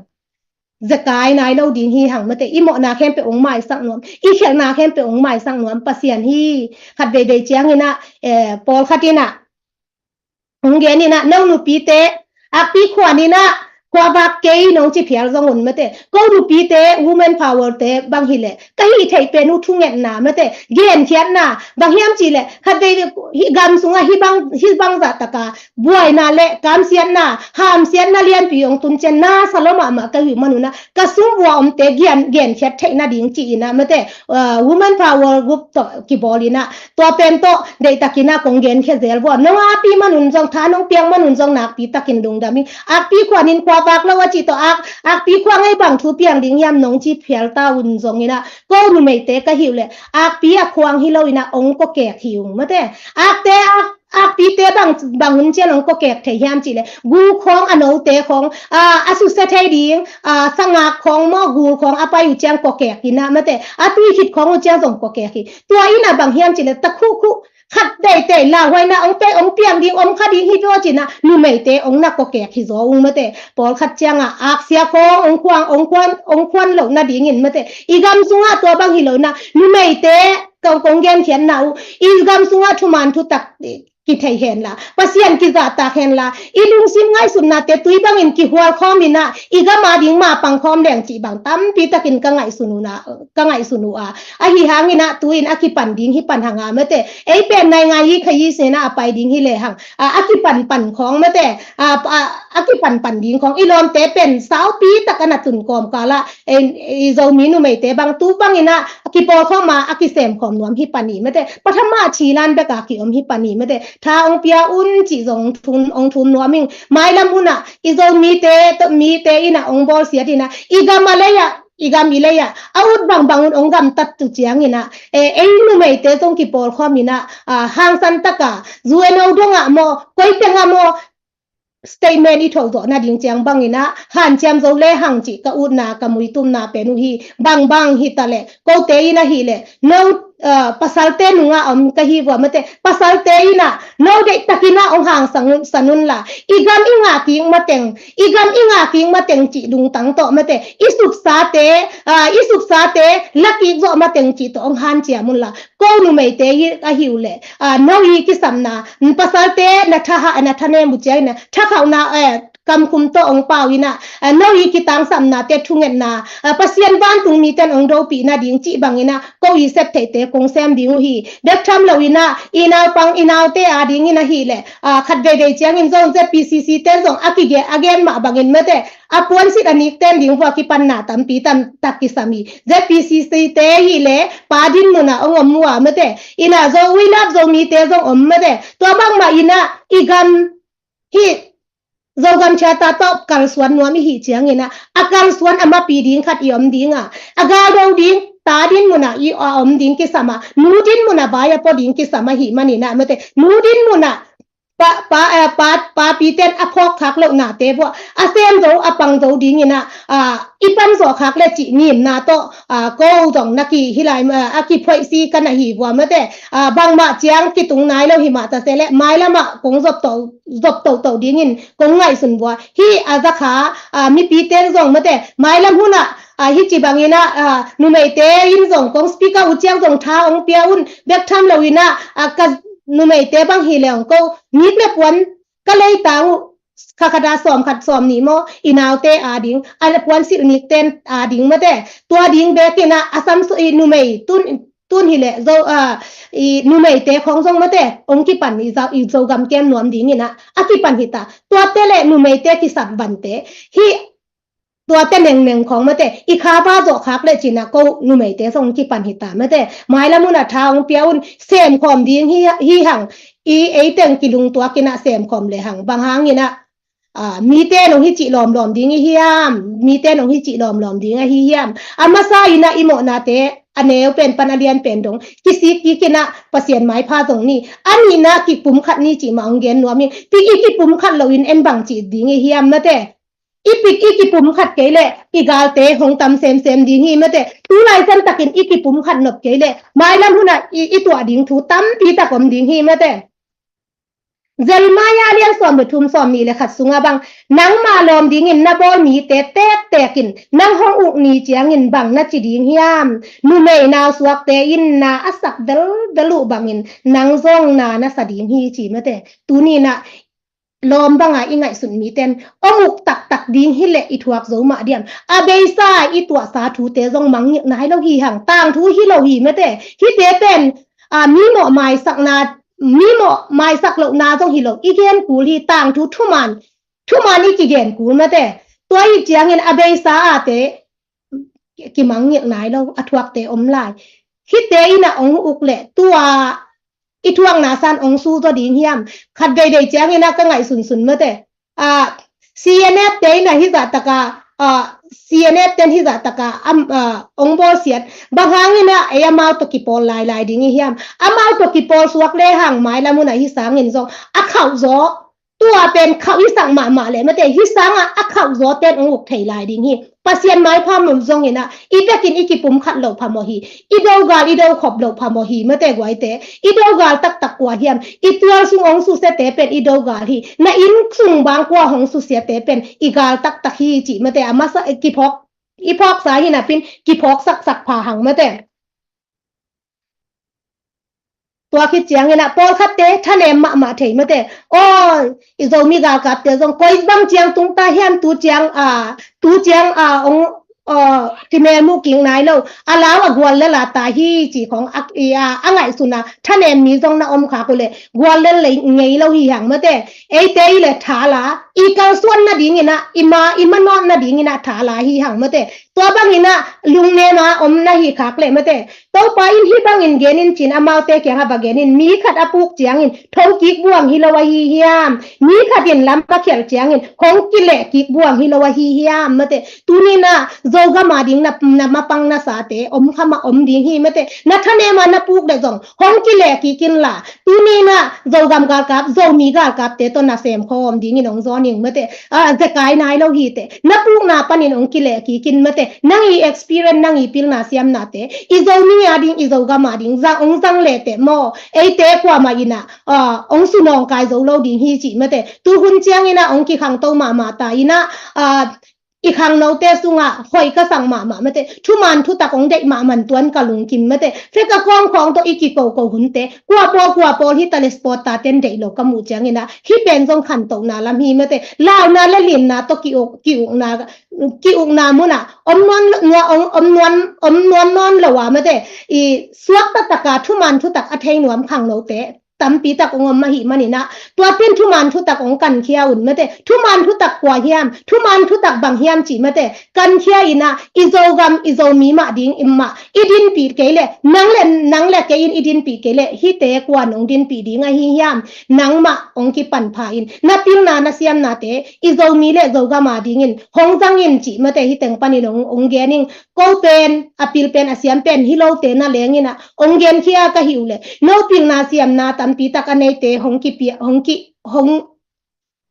zekai nai lo ding hi hang mate. I mawhna khempeuh ong maisak nuam, i khelhna khempeuh ong maisak nuam Pasian hi. Khat veivei ciangina, eh, pawlkhat ina hong gen ina, no nupite, akpi khuan ina, khuavak kei nong ci phial zong un mate. Ko nupite, women power te bang hileh ka hih theih pen uh thungetna mate, genkhiatna, bang hiam cihleh khat vei hi gam sunga hi bang, hi bang zah taka buaina le kamsiatna, hamsiatna lianpi ong tun cian na sa lo mahmah ka hih manuna ka sum vua omte gen, genkhiat theih nading ci ina mate, uh, women power group tawh kibawl ina tua pen tawh deihtakina kong genkhia zel vua. Nong akpi manun zong, tha nong piang manun zong nakpi takin lungdam hi. Akpi khuanin khuavak lo a cih tawh ak, akpi khua ngei bang thu piang ding hiam nong ci phial ta un zongina ko numeite ka hih uh leh akpi a khuang hi lo ina ong kokek hi ung mate. Akte ak, akpite bang, bang hun cian ong kokek thei hiam cihleh gul khawng, a note khawng, a, a susia thei ding, a, sangak khawng maw gul khawng a pai uh ciang kokek ina mate. A tui khit khawng uh ciang zong kokek hi. Tua ina bang hiam cihleh takhuhkhuh khat teitei lauhuaina ong pe, ong piang ding om kha ding hi tua cina numeite ong na kokek hi zaw ung mate. Pawlkhat cianga aksia khawng ong khuang, ong khuan, ong khuan loh nadingin mate. I gam sunga tua bang hi lo ina numeite kong, kong genkhiatna uh i gam sunga thuman thutak kithei henla, Pasian kizahtak henla, i lungsim ngaihsutnate tui bangin kihual khawm ina i gam a ding ma pang khawm leng cih bang tampi takin ka ngaihsun una, ka ngaihsun uh a. Ahi hangina tuin a kipan ding hi pan hanga mate. Ei pen nai ngai hi kha hi sena a pai ding hi le hang. A, a kipan pan khawng mate. A, a, a kipan pan ding khawng i lawmte pen saupi tak a na tun kawm kala. Ei, i Zomi numeite bang tu bangina a kipawl khawma a kisem khawm nuam hi pani mate. Pathama chilan beka kiom hi pani mate. Tha ong pia un cih zong thun, ong thum nuam ing. Mailam una i Zomite, to mite ina ong bawlsiat ina i gam a leia, i gam i leia a ut bangbang un ong gamtat tu ciangina, e, ei numeite zong kipawl khawm ina, a, hangsan taka U N O donga maw, koiteng a maw, statement i thoh zawh nading ciang bangina hanciam zo le hang cih ka utna, ka muitumna pen uh hi. Bangbang hi ta leh kote ina hi leh no, a, pasalte nunga om ka hi vua mate. Pasalte ina no deihtakina ong hangsan un, san unla i gam i ngah kik mateng, i gam i ngah kik mateng cih lungtang tawh mate. I supsate, a, i supsate lakik zawh mateng cih tawh ong hanciam unla ko numeite hi, ahi uh leh, a, no i kisapna, pasalte na thaha, na thanem uh ciangina thakhauhna, e, kamkhum tawh ong pau ina, a, no i kitangsapnate thungetna, a, Pasian vantung miten ong dopih nading cih bangina ko i sep theihte kong sem ding uh hi. Bek tham lo ina i naupang i naute a dingina hi leh, a, khat veivei ciangin zong Z P C C ten zong a kige, a gen mah bangin mate a puansit a nik ten ding vua kipanna tampi tam tak kisam hi. Z P C C te hi leh pa din muna ong om uh a mate. Ina Zo We Love Zomite zong om mate. Tua bangmah ina i gam hi Zogam Charter tawh kalsuan nuam i hih ciangina a kalsuan a mapi ding khat i om dinga, a galdo ding ta din muna i a om ding kisama, nu din muna vai a pua ding kisama hi manina mate. Nu din muna pa, pa, eh, pa, papi ten a phawk khak loh nate bua a sem zo a pang zo dingin ah, ah, i pan zawh khak le cih ngimna tawh, ah, ko zong na ki hilai, ah, a kiphoih si ka na hi bua mate, ah, bangmah ciang kitung nai lo hi mah ta se le mailamah kong zop to, zop to to dingin kong ngaihsun bua hi a zakha, ah, mipi ten zong mate mailam hunah, ah, hi ci bangin ah, ah, numeite in zong kong speaker uh ciang zong tha ong pia un bek tham lo in ah, ah, ka numeite bang hi le ong ko nik le puan ka leitang uh kha khat a sawm khat sawm nih maw i naute a ding a puan silh nik ten a ding mate tua ding bekin ah a sam i numei tun tun hi le zo, ah, i numeite khong zong mate ong kipan i zo, i Zogam kem nuam dingin ah a kipan hi ta tuate le numeite kisam bante hi tuate nengneng khawng mate i kha ba zawh khak le cina ko numeite zong kipan hi ta mate mailam hun a tha ong pia un sem khawm ding hi, hi hang i eiteng kilungtuak in ah sem khawm le hang bang hangin ah, ah, mite nong hi cih lawmlawm ding i hiam mite nong hi cih lawmlawm ding a hi hiam a masa in ah i mawhnate a neu pen pan a lian pen dong kisik kik in ah Pasian maipha zong ni a nihna kipum khat ni cih mah ong gen nuam hi pik i kipum khat lo in en bang cih ding i hiam mate i pik i kipum khat kei le i galte hong tam semsem ding hi mate tu lai san takin i kipum khat nop kei le mailam hunah i, i tuah ding thu tampi tak om ding hi mate Jeremiah lian sawm le thum sawm nih le khat sungah bang nangmah lawm dingin na bawl mite tektekin nang hong uk ni ciangin bang na ci ding hiam numei nau suakte in na a sak delvel uh bangin nang zong na na sa ding hi ci mate tuninah lawm banga i ngaihsut miten ong uk taktak ding hi leh i thuak zo mah diam a beisa i tuahsa thute zong mangngilh nai lo hi hang tangthu hi lo hi mate hite pen a mi mawh maisakna mi mawh maisak lohna zong hi lo i gen kul hi tangthu thuman thuman i kigen kul mate tua hi ciangin a beisa ate kimangngilh nai lo a thuakte om lai hite ina ong uk leh tua i thuakna san ong su zaw ding hiam khat veivei ciangina ka ngaihsunsun mate a CNF te ina hizah taka a CNF ten hizah taka am a ong bawlsiat bang hangina ei amau tawh kipawl lailai ding i hiam amau tawh kipawl suak le hang mailam una hi sangin zong a khauh zaw tua pen khauh i sak mahmah le mate hi sanga a khauh zaw ten ong uk thei lai ding hi Pasian maipha mum zongina i bekin i kipum khat lo phamo hi i dogal i dokhop lo phamo hi mate guaite i dogal taktak kua hiam i tual sung ong susiate pen i dogal hi na inn sung bang kua hong susiate pen i gal taktak hi cih mate a masa kiphawk i phawksa hi napin kiphawk saksak pha hang mate tua khit ciangina pawlkhatte thanem mahmah thei mate aw i Zomi galkapte zong koi bang ciang tungta hiam tu ciang a tu ciang a ong kimelmuh kik nai lo a lau a gual lel a ta hi ci khong a ngaihsuna thanem mi zong na om khak uh le gual lel lei ngei lo hi hang mate eite i le thala i kalsuan nadingina i ma i manawt nadingina thala hi hang mate tua bangina lungnema om na hi khak le mate Topa in hi bangin genin cin amaute kianga va genin mi khat a puk ciangin thokik buang hi lo ahi hiam mi khat in lam a khial ciangin hong kilehkik buang hi lo ahi hiam mate tunina Zogama ding na, na mapang nasate om khama om ding hi mate na thanema na puk le zong hong kilehkik in la tunina Zogam galkap Zomi galkapte tawh na sem khawm dingin hong zawning mate a zekai nai lo hite na pukna panin hong kilehkik in mate nang i experience nang i pilna siamnate i Zomi a ding i Zogam a ding zang ong zang lete maw eite kuama ina ong sunawng kai zo lo ding hi cih mate tuhun ciangina ong kikhangto mahmah ta ina i khangnote sunga hoih ka sang mahmah mate thuman thutak ong deih mahman tuan ka lungkim mate feka kawngkhawng tawh i kikoko hunte kua pawl kua pawl hi tale sport taten deih lo ka muh ciangina hi pen zong khantohna lam hi mate launa le linna tawh kiuk kiukna kiukna muna om nuam nuam om nuam om nuam nawn lo a mate i suak taktak a thuman thutak a thei nuam khangnote tampi tak ong om ahi manina tua pen thuman thutak ong kankhia un mate thuman thutak kua hiam thuman thutak bang hiam cih mate kankhia ina i Zogam i Zomi mah ding i mah i dinpih kei le nang le nang le kei in i dinpih kei le hite kuan ong dinpih ding ahi hiam nangmah ong kipan pha in na pilna na siamnate i Zomi le Zogam a dingin hong zang in cih mate hi teng panin ong ong gening ko pen a pil pen a siam pen hi lote na lengina ong genkhia ka hi uh le no pilna siamna tampi tak a neite hong kipia hong ki hong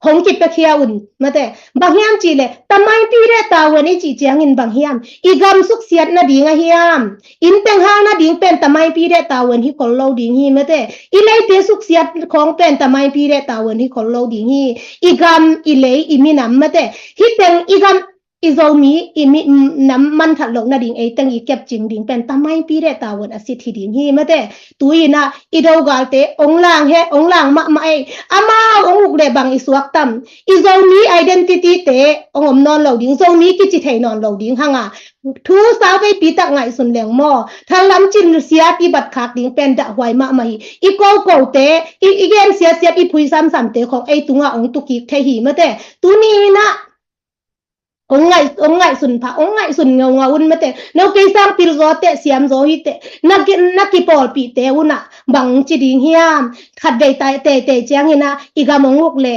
hong kipiakhia un mate. Bang hiam cih leh tamaipi le tavuan i cih ciangin bang hiam, i gam suksiat nading a hiam, inn teng hal nading pen tamaipi le tavuan hi khol lo ding hi mate. I leite suksiat khawng pen tamaipi le tavuan hi khol lo ding hi. I gam, i lei, i minam mate. Hih teng i gam, i Zomi i minam manthat loh nading ei teng i kepcing ding pen tamaipi le tavuan a sit hi ding hi mate. Tu-in ah i dogalte ong lang he, ong lang mahmah ei. Amau ong uk le bang i suak tam. I Zomi identity te ong om nawn lo ding, Zomi kici thei nawn lo ding hang a, thu sau veipi tak ngaihsun leng maw, thallam cin siat i bat khak ding pen dahhuai mahmah hi. I kokote, i, i gen siatsiat, i phui samsamte khawng ei tungah ong tukik thei hi mate. Tuni-in ah ong ngaih, ong ngaihsun pha, ong ngaihsun ngaungau un mate. No kei sang pil zaw teh, siam zaw hi teh, na ki, na kipawlpihte un ah bang ci ding hiam. Khat vei tai, teitei ciangin ah i gam ong uk le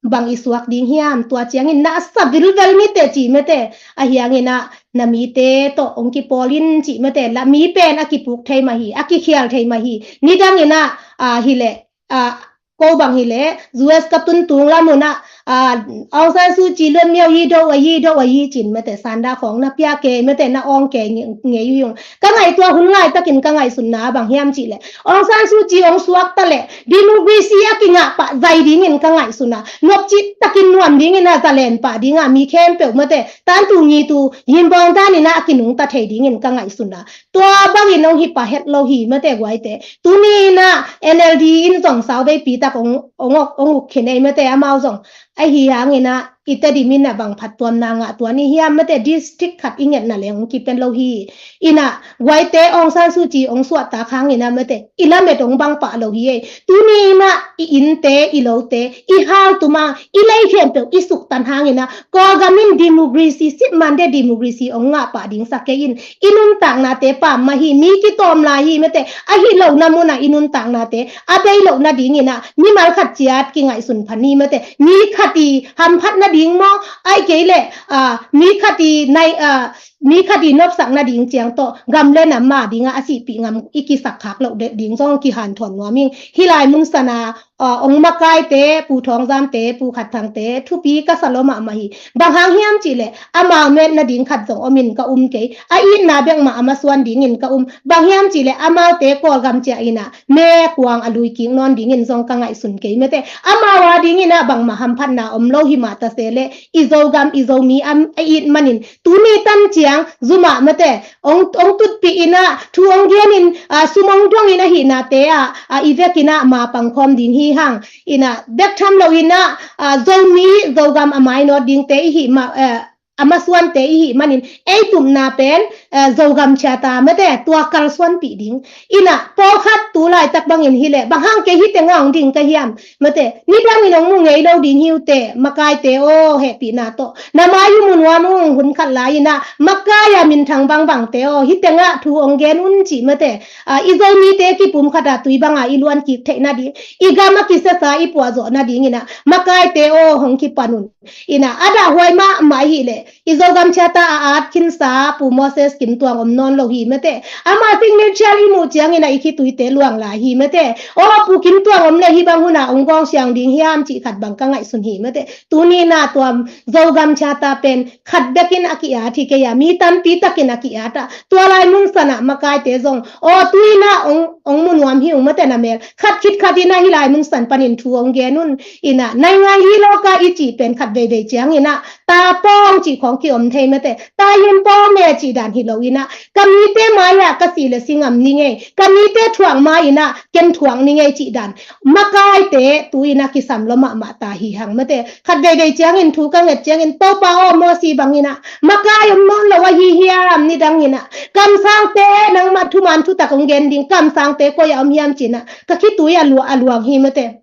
bang i suak ding hiam. Tua ciangin na a sa vilvel mite ci mate. A hiangin ah na mite tawh ong kipawl in ci mate. La mi pen a kipuk thei mah hi, a kikhial thei mah hi. Nidangin ah, ah, hi leh, ah, ko bang hi leh, U S ka tun tung lam un ah, ah, Aung San Suu Kyi luan miau hi do, a hi do, a hi cin mate, sanda khawng na pia kei mate, na awng kei ngei, ngei ung. Ka ngaih tua hun ngai takin ka ngaihsunna bang hiam cih leh, Aung San Suu Kyi ong suak ta leh democracy a kingah pah zai dingin ka ngaihsun a, nopci takin nuam dingin a zalen pah ding a, mi khempeuh mate, tantu ngitu himbawng danin ah a kinungta thei dingin ka ngaihsun a. Tua bangin ong hi pah het lo hi mate guaite. Tuni-in ah N L D in zong sau veipi tak ong, ong, ong uk khin ei mate, amau zong. Ahi hangin ah i Tedim in ah bang phattuamna ngah tuan i hiam mate, district khat i ngetna leng ong kipen lo hi. In ah guaite, Aung San Suu Kyi ong suahtak hangin ah mate, i lamet ong bang pah lo hi ei. Tuni-in ah i innte, i lote, i haltum a, i lei khempeuh i suktan hangin ah Kawlgam in democracy, sitmande democracy ong ngah pah ding sa kei in. I nuntaknate pam mah hi, mi kitawm lai hi mate. Ahi lohna mun ah i nuntaknate a bei loh nadingin ah mimal khat ciat kingaihsun pha ni mate. Mi khat i hamphat nading maw, ahih kei leh, ah, mi khat i nai, ah, mi khat i nopsak nading ciang tawh gam le nam ma ding ah a sihpih ngam i kisak khak loh ding zong kihanthawn nuam ing. Hih lai mun san a, ah, ong makaite, Pu Thawng Zamte, Pu Khat Thangte thupi ka sa lua mahmah hi. Bang hang hiam cih leh amau met nading khat zong om in ka um kei. A itna bek mah a masuan dingin ka um. Bang hiam cih leh amaute Kawlgam ciah in ah me kuang a lui kik nawn dingin zong ka ngaihsun kei mate. Amau a dingin ah bangmah hamphatna om lo hi mah ta se leh, i Zogam, i Zomi a, a it manin tuni tan ciang zum ah mate, ong, ong tutpih in ah, thu ong gen in, ah, sum ong dong in ahihnate ah, ah, i vekin ah ma pangkhawm ding hi hang. In ah bek tham lo in ah, ah, Zomi, Zogam a mainawt dingte i hih mah, eh, a masuante i hih manin ei tupna pen, eh, Zogam Charter mate, tua kalsuanpih ding. In ah pawlkhat tu laitak bangin hi leh, bang hang kei hih teng ah ong ding ka hiam mate, nidangin ong mu ngei lo ding hi uh teh, makaite aw, hehpihna tawh na mai uh mu nuam ung. Hun khat lai in ah makai a minthang bangbangte aw, hih teng ah thu ong gen un cih mate. Ah, i Zomite kipumkhat a tui bang a i luan kik theih nading, i gam a kisiasa i puahzawh nadingin ah makaite aw, hong kipan un. In ah a dahhuai mahmah ahih leh, i Zogam Charter a at khinsa Pu Moses Kim Tuang om nawn lo hi mate. Ama signature i muh ciangin ah i khituite luang lai hi mate. Aw, Pu Kim Tuang om leh hih bang hun ah ong gawng siang ding hiam cih khat bang ka ngaihsun hi mate. Tuni-in ah tua Zogam Charter pen khat bekin a ki-at hi kei a, mi tampi takin a ki-at a, tua lai mun san ah makaite zong, aw, tu-in ah ong, ong mu nuam hi ung mate, na mel khat khit khat in ah hih lai mun san panin thu ong gen un. In ah naingan hi lo ka i cih pen khat veivei ciangin ah ta pawng cih khawng kiom thei mate, ta yim pawng me cih dan hi lo in ah, ka mite mai ah ka si le si ngam ni ngei, ka mite thuak mai in ah ken thuak ni ngei cih dan makaite tu-in ah kisam lua mahmah ta hi hang mate. Khat veivei ciangin thu ka nget ciangin, Topa aw, Mosi bangin ah makai om nawn lo ahi hiam? Nidangin ah kamsangte, nangmah thuman thutak ong gen ding kamsangte koi ah om hiam ci-in ah ka khitui a lua, a luang hi mate.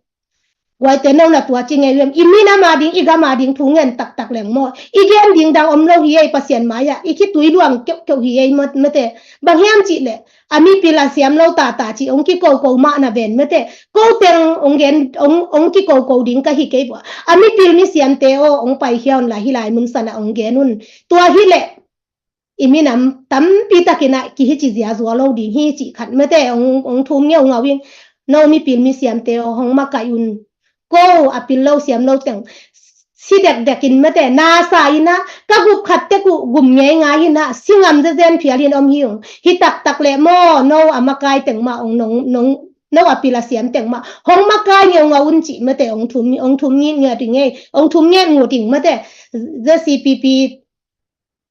Guaite, no na tua ci ngei uh hiam? I minam a ding, i gam a ding thu ngen taktak leng maw, i gen ding dang om lo hi ei, Pasian mai ah i khitui luang keuhkeuh hi ei mate. Bang hiam cih leh, a mipil a siam lo tata ci ong kikoko mah na ven mate. Ko teng ong gen, ong, ong kikoko ding ka hi kei uh a. A mipil misiamte aw, ong paikhia un la, hih lai mun san ah ong gen un. Tua hi leh i minam tampi takin ah kihici zia zua lo ding hi cih khat mate, ong, ong thum ngeungau ing. No mipil misiamte aw, hong makaih un. ko a pil lo siam lo teng si dekdek in mate, nasa in ah, ka gup khat tek uh gum ngei ngai in ah, si ngam zezen phial in om hi ung. Hi taktak leh maw, no a makai teng mah ong nong, nong, no a pil a siam teng mah hong makai ngeungau un cih mate, ong thum, ong thum ngiat ngiat ding ei, ong thum ngiat ngut ding mate. ZCPP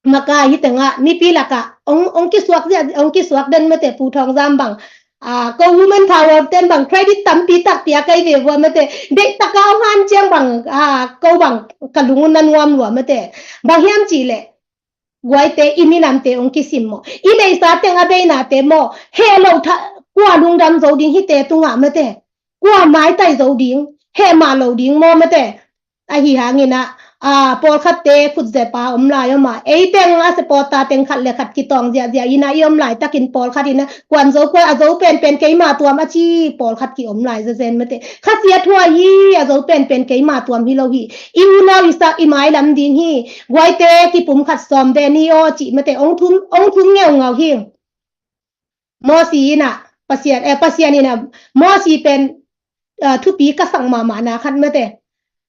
makai hi teng ah, mipi lakah ong, ong kisuak zia, ong kisuak den mate, Pu Thawng Zam bang, a, ko woman power ten bang credit tampi tak pia kai ve vua mate. Deih taka ong han ciang bang, a, ko bang ka lung un na nuam lua mate. Bang hiam cih leh, guaite i minamte ong kisim maw, i neihsa teng a beinate maw, heh lo tha, kua lungdam zo ding hite tungah mate, kua maitai zo ding, heh mah lo ding maw mate. Ahi hangin ah, a, pawlkhatte khut zepa om lai om a, ei teng a supporter teng khat le khat kitawng ziahziah in ah i om laitakin pawlkhat in ah, kuan zo kua a zo penpen keima tuam a ci pawlkhat ki om lai zezen mate. Khasia thuah hi, a zo penpen keima tuam hi lo hi. I unau i sak i mailam ding hi. Guaite kipum khat sawm ve ni aw cih mate, ong thum, ong thum ngeungau hi. Mosi in ah, Pasian, eh, Pasian in ah, Mosi pen, ah, thupi ka sak mahmah na khat mate.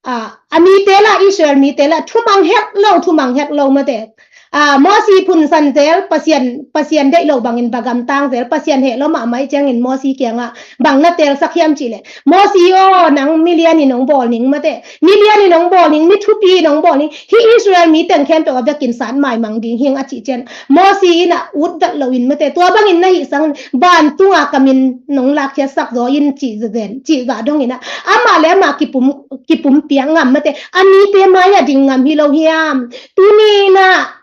Ah, a mite lah, Israel mite lah, thumang hek lo, thumang hek lo mate. Ah, Mosi phunsan zel, Pasian, Pasian deih lo bangin va gamtang zel, Pasian heh lo mahmah i ciangin Mosi kiangah bang na telsak hiam cih leh, Mosi aw, nang milian in ong bawl ning mate. Milian in ong bawl ning, mi thupi in ong bawl ning. Hih Israel mi teng khempeuh a vekin sat maimang ding hing a cih ciang, Mosi in ah ut vet lo in mate. Tua bangin na hih sang vantung a ka min nong lakkhiatsak zaw in cih zezen, cih zah dong in ah. Amah le amah kipum, kipum piak ngam mate. A mite mai-ah ding ngam hi lo hiam? Tuni in ah,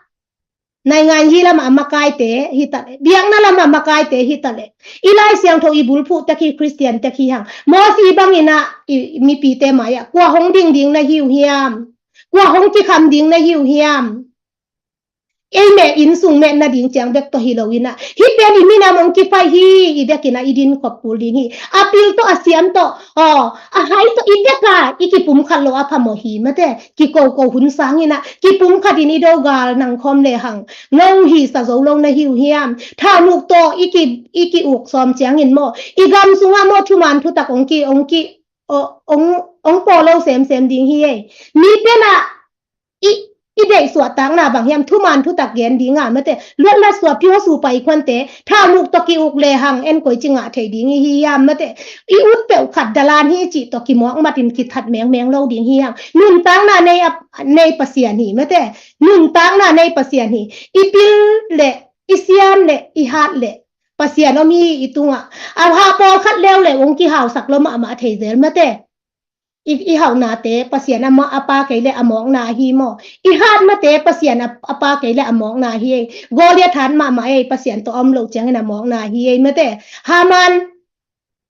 naingan hi lamah a makaite hi ta leh, biakna lamah a makaite hi ta leh, i Lai Siangtho i bulphuh tek hi, Khristian tek hi hang. Mosi bangin ah i mipite mai-ah kua hong ding ding na hi uh hiam? Kua hong kikham ding na hi uh hiam? Ei meh, innsung meh nading ciang bek tawh hi lo in ah, hih pen i minam hong kipai hi, i bek in ah i din khop kul ding hi. A pil tawh, a siam tawh, aw, a hai tawh, i bek a i kipum khat lo a phamawh hi mate. Kikoko hun sang in ah, kipum khat in i do gal nang khawm le hang, no hisa zo lo na hi uh hiam? Thaumuk tawh i ki, i ki-uk sawm ciangin maw, i gam sungah maw, thuman thutak ong ki, ong ki, aw, ong, ong paw lo semsem ding hi ei. Mi pen ah i, i deih suahtakna bang hiam, thuman thutak gen ding a mate. Luatlat suah, pure supa i khuante, thaumuk tawh ki-uk le hang, en koici ngah thei ding i hi hiam mate. I ut peuh khat dalan hi cih tawh kimawk matin kithat mengmeng lo ding hi hang. Nuntakna nei a, nei Pasian hi mate. Nuntakna nei Pasian hi. I pil leh, i siam leh, i hat leh, Pasian om hi i tungah. A hah pawlkhat leuleu ong kihausak lo mahmah thei zel mate. I, i hauhnate Pasian a ma, a pa kei leh a mawkna ahi maw? I hat mate Pasian a, a pa kei leh a mawkna ahi ei. Goliath hat mahmah ei, Pasian tawh a om loh ciangin a mawkna ahi ei mate. Haman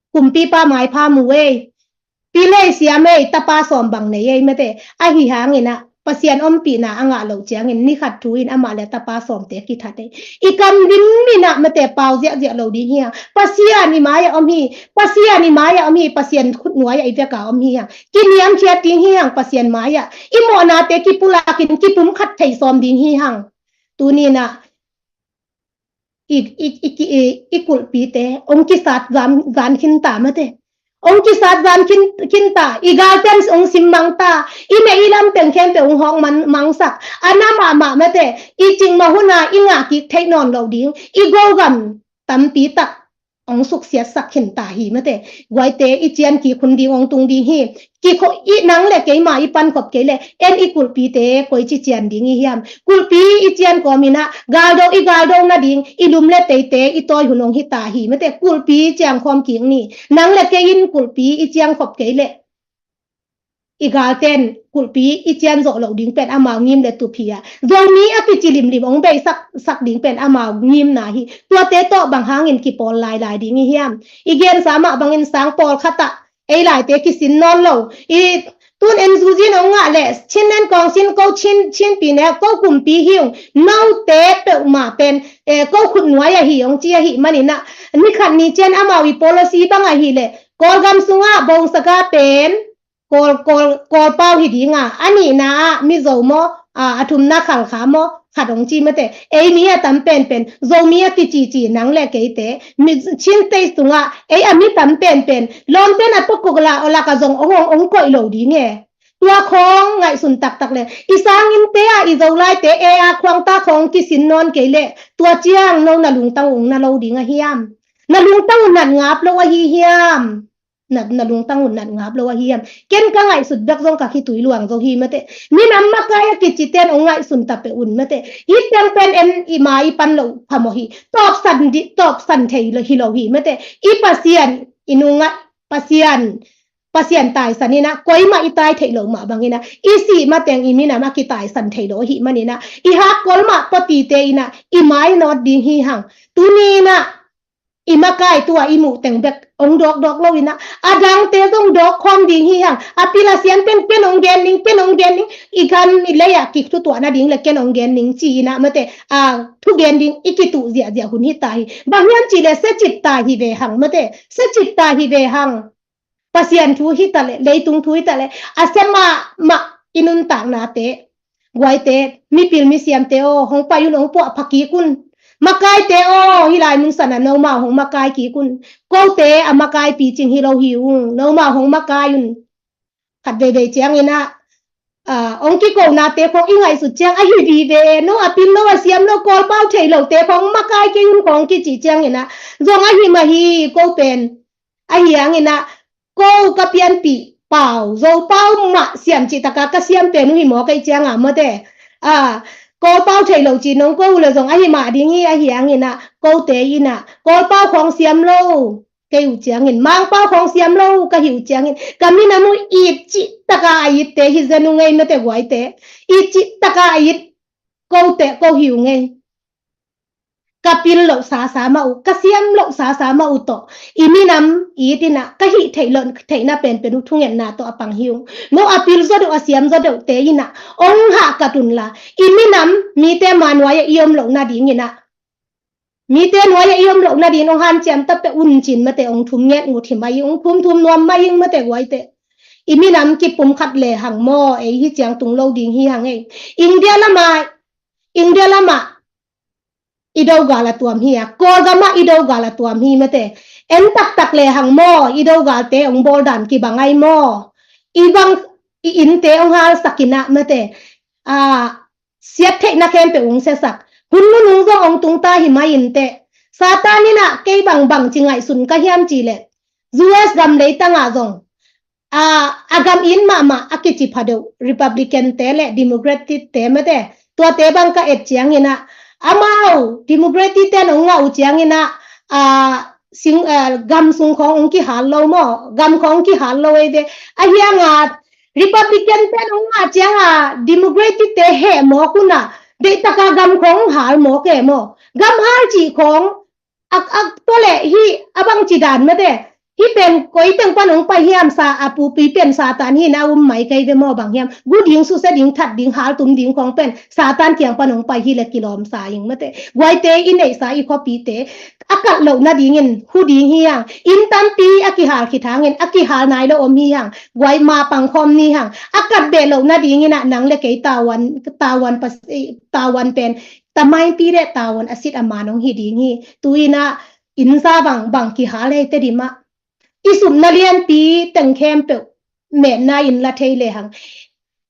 kumpipa maipha mu ei. Pilei siam ei, tapa sawm bang nei ei mate. Ahi hangin ah, Pasian ompihna a ngah loh ciangin ni khat thu in amah le tapa sawmte kithat ei. I kam dim in ah mate, pau ziahziah lo ding hi hang. Pasian i mai-ah om hi, Pasian i mai-ah om hi, Pasian khutnuai-ah i vek a om hi hang. Kiniamkhiat ding hi hang Pasian mai-ah. I mawhnate kipulakin kipum khat thei sawm ding hi hang. Tuni in ah i, i, i, i, i, i kulhpite ong kisat zan, zan khin ta mate. Ong kisat zan khin, khin ta, i galten ong simmang ta, i meh i lam teng khempeuh ong hawk man, mangsak. A na mahmah mate, i cikmah hun a i ngah kik theih nawn lo ding, i gogam tampi tak ong suksiatsak khin ta hi mate. Guaite i cian kik hun ding ong tung ding hi. Kikho i, nang le keima i pankhop kei leh, en i kulhpite koici cian ding i hiam? Kulhpi i cian kawm in ah, galdo i galdo nading, i lum le teite i tawi hun ong hi ta hi mate. Kulhpi ciang khawm kik ni. Nang le kei in kulhpi i ciang khop kei leh, i galten kulhpi i cian zawh loh ding pen amau ngim le tup hi a. Zomi a kici limlim ong beisak, sak ding pen amau ngimna hi. Tuate tawh bang hangin kipawl lailai ding i hiam? I gensa mah bangin sang pawlkhat ah ei laite kisin nawn lo. I tun en zuzin ong ngah leh, Chin nen kawng sin ko Chin, Chin pi ne ko kumpi hi ung. Note peuhmah pen, eh, ko khutnuai ahi ong ci ahih manin ah, ni khat ni cian amau i policy bang ahih leh, Kawlgam sungah Bongsaga pen Kawl, Kawl, Kawlpau hi ding a, a nihna ah Mizo maw, a, a thumna Khalkha maw, khat hong ci mate, ei mi a tam penpen, Zomi a kicici nang le keite, mi, Chin State sungah ei a mi tam penpen lawmte na tokuk la, o laka zong ong, ong, ong koih lo ding e. Tua khawng ngaihsun taktak le, i sanginnte a, i Zolaite e a khuangta khawng kisin nawn kei le, tua ciang no na lungtang ung na lo ding a hiam? Na lungtang un nat ngap lo ahi hiam? Na, na lungtang un nat ngap lo ahi hiam? Ken ka ngaihsut bek zong ka khitui luang zo hi mate. Minam makai a kiciten ong ngaihsun ta peh un mate. Hih teng pen en i ma i pan lo phamawh hi. Tawpsan di, tawpsan thei lo hi lo hi mate. I Pasian, i nungah Pasian, Pasian taisan inah, koimah i tai theih lo mah bang inah, i sih mateng i minam a kitaisan thei lo ahih man inah, i hakkol mah pawtite inah i mainawt ding hi hang. Tuni inah i makai tua i muh teng bek ong dawkdawk lo inah, a dangte zong dawk khawm ding hi hang. A pil a siam pen ken ong gen ning, ken ong gen ning, i gam i lei ah kithutuah nading le ken ong gen ning ci inah mate, a, thugen ding i kituh ziahziah hun hi ta hi. Bang hiam cih le secip ta hi ve hang mate, secip ta hi ve hang. Pasian thu hi ta le, leitung thu hi ta le, a sia mahmah i nuntaknate, guaite, mipil misiamte aw, hong pai un, hong puah pha kik un. Makaite aw, hih lai mun sanah nomau hong makai kik un. Kote a makai picing hi lo hi ung, nomau hong makai un. Khat veivei ciang inah, a, ong kikonate khawng i ngaihsut ciang ahi vive, no a pil lo a siam lo, Kawlpau thei lote khawng makai kei un khawng kici ciang inah, zong ahi mah hi, ko pen. Ahi hang inah, ko ka pianpih pau, Zopau mah siam cih taka ka siam pen uh hi maw kei cianga mate. A, Kawlpau thei lo ci nong ko uh le zong ahi mah ding hi, ahi hang inah, kote inah, Kawlpau khawng siam lo kei uh ciangin, Mangpau khawng siam lo ka hi uh ciangin, ka minam uh it cih taka a itte hi zen uh ngei mate guaite. It cih taka a it kote ko hi uh ngei. Ka pil loh sasa mah uh, ka siam loh sasa mah uh tawh, i minam it inah ka hih theih loh, theihna penpen uh thungetna tawh a pang hi ung. No a pil zaw deuh, a siam zaw deuhte inah ong hahkat unla, i minam mite ma nuai-ah i om loh nading inah, mite nuai-ah i om loh nading ong hanciam ta peh un cin mate, ong thum nget ngut hi mah ing, ong thum thum nuam mah ing mate guaite. I minam kipum khat le hang maw, ei hi ciang tung lo ding hi hang ei. India lama, India lama i dogal a tuam hi a, Kawlgam ah i dogal a tuam hi mate. En taktak le hang maw, i dogalte ong bawl dan kibang ai maw? I bang, i innte ong halsak inah mate, a, siat theihna khempeuh ung siasak. Hun nunung zong ong tungta hi mah inteh. Satan inah kei bangbang ci ngaihsun ka hiam cih leh, U S gam leitangah zong, a, a gam it mahmah a kici pha deuh Republican te le Democratic te mate, tuate bang ka et ciang inah, amau Democratic ten ong ngah uh ciang inah, a, sing, a, gam sung khawng ong kihal lo maw, gam khawng ong kihal lo ei ve. Ahi hanga Republican ten ong ngah cianga Democratic te heh mawk un a, deih taka gam khawng ong hal mawk e maw? Gam hal cih khawng, ak, ak, tua le hih a bang ci dan mate. Hih pen koi teng pan ong pai hiam, sa a pupi pen Satan hi na um mai kei ve maw, bang hiam? Gu ding, susia ding, that ding, haltum ding khawng pen Satan kiang pan ong pai hi le kilawm sa ing mate. Guaite i neihsa i khuapite a kat loh nadingin hu ding hi hang. Inn tampi a kihal khit hangin a kihal nai lo om hi hang. Guai ma pang khawm ni hang. A kat beh loh nadingin ah nang le kei tavuan, tavuan pas-, eh, tavuan pen tamaipi le tavuan a sit a man ong hi ding hi. Tu inah inn za bang, bang kihal ei te di mah. I supna lianpi teng khempeuh metna in la thei le hang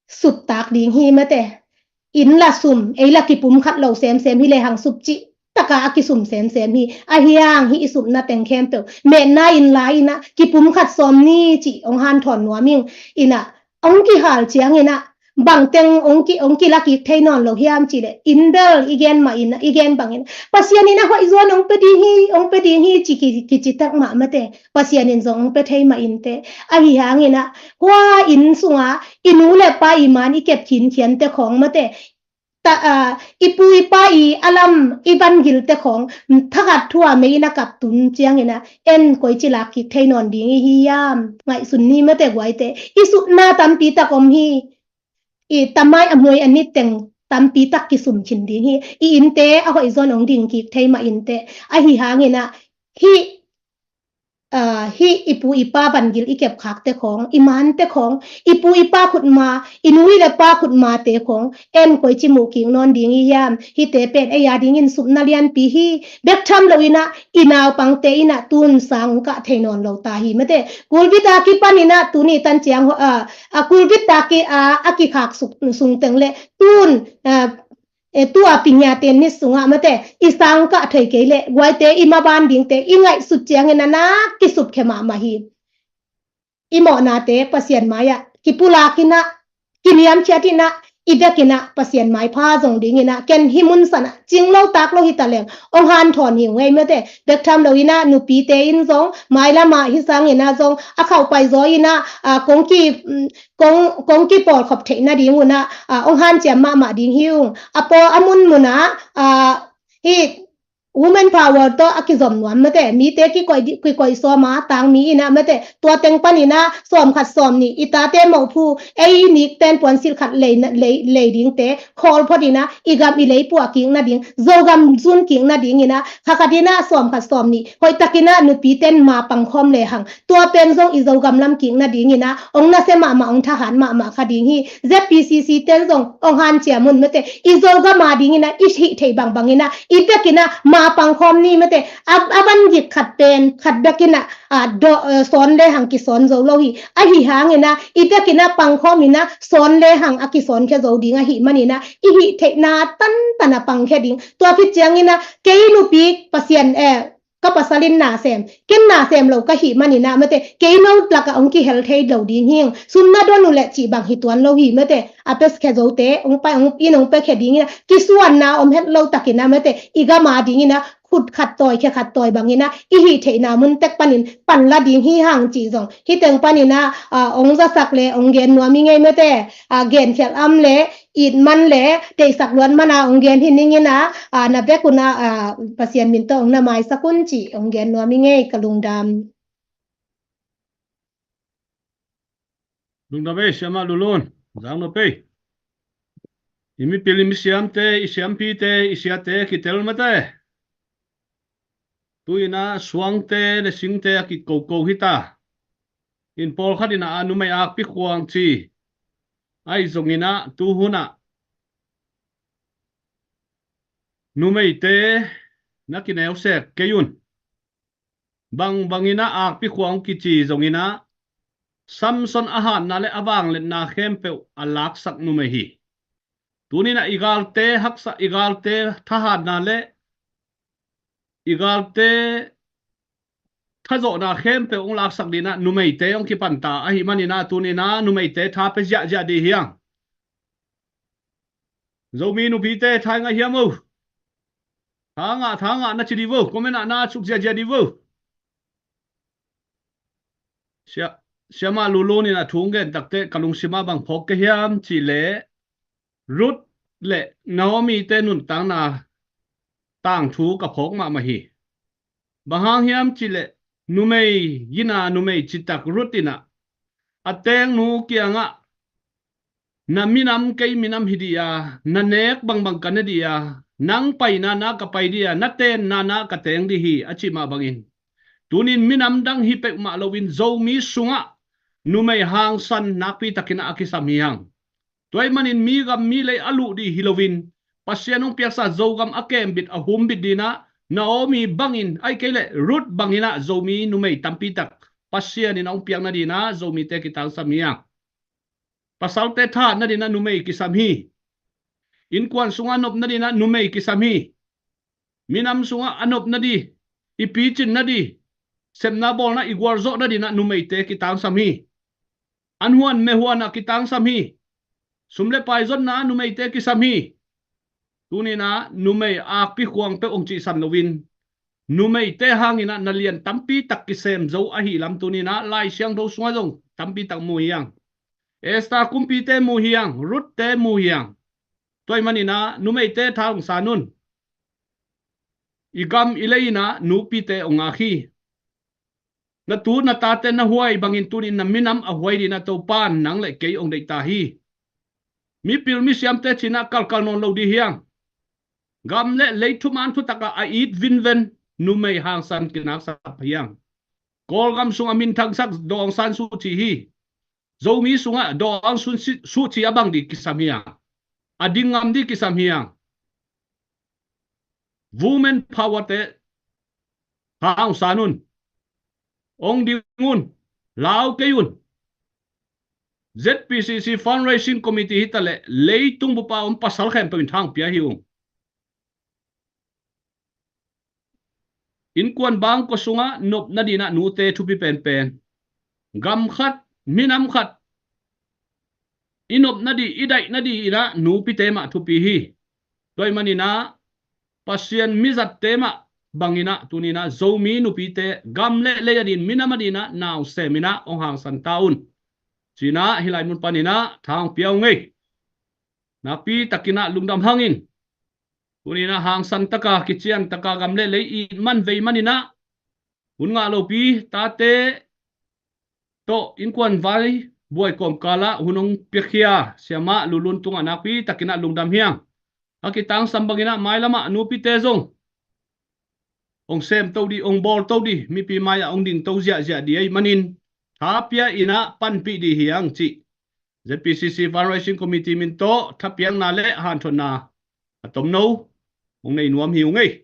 suttak ding hi mate. Inn la sum, ei la kipum khat lo semsem hi le hang sup cih taka a kisum semsem hi. Ahi hang hih i supna teng khempeuh metna in la inah kipum khat sawm ni cih ong hanthawn nuam ing. Inah ong kihal ciang inah bangteng ong ki, ong kila kik thei nawn lo hiam cih leh, inn bel i gen mah in, i gen bangin Pasian in a hoih zaw in ong pia ding hi, ong pia ding hi ci ki, kici tak mah mate. Pasian in zong ong pia thei mah inteh. Ahi hang inah hua inn sunga i nu le pa i man i kep khinkhiante khawng mate, ta, a, i pu i pa i a lam i vangilte khawng thakhat thu a mei in a kap tun ciang inah en koici lak kik thei nawn ding i hi hiam? Ngaihsun ni mate guaite. I supna tampi tak om hi. I tamai a muai a nit teng tampi tak kisum khin ding hi. I innte a hoih zaw in ong ding kik thei mah inteh. Ahi hang inah hih ah, hih i pu i pa vangil i kepkhakte khawng, i mante khawng, i pu i pa khutma, i nu i le pa khutmate khawng en koici muh kik nawn ding i hiam? Hihte pen ei a dingin supna lianpi hi. Bek tham loinah i naupangte inah tun sang kah thei nawn lo ta hi mate. Kulvita kipaninah tuni tanciang, ah, a kulvita ki a, a kikhak suk, sungteng le tun, ah, e, tua pingiate ni sungah mate i sang kah thei kei le guaite i maban dingte i ngaihsut ciangin a nak kisupkhe mahmah hi. I mawhnate Pasian mai-ah kipulakinah, kiniamkhiatinah, i bekinah Pasian maipha zong dinginah ken hih munsanah cing lo tak lo hi taleng ong hanthawn hi ung ei mate. Bek tham loinah nupite in zong mailamah hih sanginah zong a khauhpai zaw inah, ah, kong ki, mm, kong, kong kipawlkhop theih nadingunah, ah, ong hanciam mahmah ding hi ung. A pawl a munmunah, ah, hih women power tawh a kizom nuam mate, mite kikoih di, kikoih sawma tangmi inah mate, tua teng paninah sawmkhat sawmnih i tate mohphu ei nikten puansilh khat lei, lei, lei dingte khawl phot inah i gam i lei puah kik nading, Zogam zun kik nadinginah khakhat inah sawmkhat sawmnih hoihtakinah nupiten ma pangkhawm lehang tua pen zong i Zogam lam kik nadinginah ong nasia mahmah, ong thahat mahmah kha ding hi. ZPCC ten zong ong hanciam un mate, i Zogam a dinginah i hih theih bangbanginah i bekinah ma pangkhawm ni mate. A, a van gik khat pen khat bekinah, ah, do, eh, sawn lehang kisawn zo lo hi. Ahi hanginah i bekinah pangkhawminah sawn lehang a kisawnkhia zo ding ahih maninah i hih theihna tantan a pangkhia ding. Tua khit cianginah kei nupi Pasian, eh, ka pasal in na sem, ken na sem lo ka hih maninah mate, kei no lakah ong kihel thei lo ding hi ung. Sum na don uh leh cih bang hi tuan lo hi mate. A pekkhia zote ong pai, ong in ong pekkhia dinginah kisuanna om het lo takinah mate, i gam a dinginah khut khat tawi, khe khat tawi banginah i hih theihna mun tek panin panla ding hi hang cih zong hih teng paninah, ah, ong zasak le ong gen nuam i ngei mate. Ah, genkhialh am le it man le deihsak luat mana ong gen hi ninginah, ah, na bek unah, ah, Pasian min tawh ong na maisak un cih ong gen nuam i ngei, ka lungdam. Lungdam ei, Siamah Lulun, zang nop ei. I mipil i misiamte, i siampite, i siate kitel mate. Tu-inah suangte le singte a kikoko hita. In pawlkhat inah a numei akpi khuang ci. Ahi zonginah tuhunah numeite na kineusek kei un. Bangbanginah akpi khuang kici zonginah Samson a hatna le a vangliatna khempeuh a laksak numei hi. Tuninah i galte haksa, i galte thahatna le i galte thazawhna khempeuh ong laksak dinah numeite ong kipanta ahih maninah tuninah numeite tha pia ziahziah dih hiang. Zomi nupite tha i ngah hiam o? Tha ngah, tha ngah na ci dih vo, comment ah na suk ziahziah dih vo. Sia, Siamah Lulun in a thu ong gen takteh ka lungsimah bang phawk ka hiam cihleh Ruth le Naomi te nuntakna tangthu ka phawk mahmah hi. Bang hang hiam cihleh numei gina, numei citak Ruth inah a tengnu kiangah na minam kei minam hi dih a, na nek bangbang ka ne dih a, nang paina na ka pai dih a, na tenna na ka teng dih hi a cih mah bangin tunin minam dang hi peuhmah loin Zomi sungah numei hangsan nakpi takin a kisam hi hang. Tua ahih manin mi gam mi lei a luh dih hi loin Pasian hong piaksa Zogam a kembit a humbit dinah Naomi bangin ahih kei leh Ruth banginah Zomi numei tampi tak Pasian in a hong piak nadinah Zomite kitangsam hi hang. Pasalte thahat nadinah numei kisam hi. Innkuan sungah nop nadinah numei kisam hi. Minam sungah a nop nadih, i picin nadih, sepna bawlna i gualzawh nadinah numeite kitangsam hi. An huan mehuanah kitangsam hi. Sum le pai zonna numeite kisam hi. Tuninah numei akpi khuang peuh ong cihsan loin numeite hanginah na lian tampi tak kisem zo ahi lam tuninah Lai Siangtho sungah zong tampi tak mu hi hang. Esther kumpite mu hi hang, Ruth te mu hi hang. Tua ahih maninah numeite tha ong san un. I gam i lei inah nupite ong ngak hi. Na tu na tate na huai bangin tunin na minam a huai dinah Topan nang le kei ong deih ta hi. Mipil misiamte cinah kalkal nawn lo dih hi hang. Gam le lei thuman thutakah a it vinven numei hangsan kinaksap hi hang. Kawlgam sung a minthangsak Daw Aung San Suu Kyi hi. Zomi sungah Daw Aung San Suu Kyi a bang dih kisam hiang, a ding ngam dih kisam hiang. Women power te hang san un, ong ding un, lau kei un. ZPCC Fundraising Committee hi taleh leitung bupa om pasal khempeuh in thang pia hi ung. Innkuan bangkua sungah nopna dinah nute thupi penpen. Gam khat, minam khat i nopna dih, i daihna dih inah nupite mah thupi hi. Tua ih maninah Pasian mizatte mah banginah tuninah Zomi nupite gam le lei a din, minam a dinah nau seminah ong hangsan ta un. Cinah hilai mun paninah thang pia ung ei. Nakpi takinah lungdam hangin tuninah hangsan taka, kician taka, gam le lei it man vei maninah hun ngah lopi tate tawh innkuan vai buai kawmkalah hun hong piakhia siamah Lulun tungah nakpi takinah lungdam hiang. A kitangsam banginah mailamah nupite zong ong semto dih, ong bawlto dih, mipi mai-ah ong dingto ziahziah dih ei manin thapia inah panpih dih hiang cih ZPCC Fundraising Committee min tawh thapiakna le hanthotna a tomno ong nei nuam hi ung ei.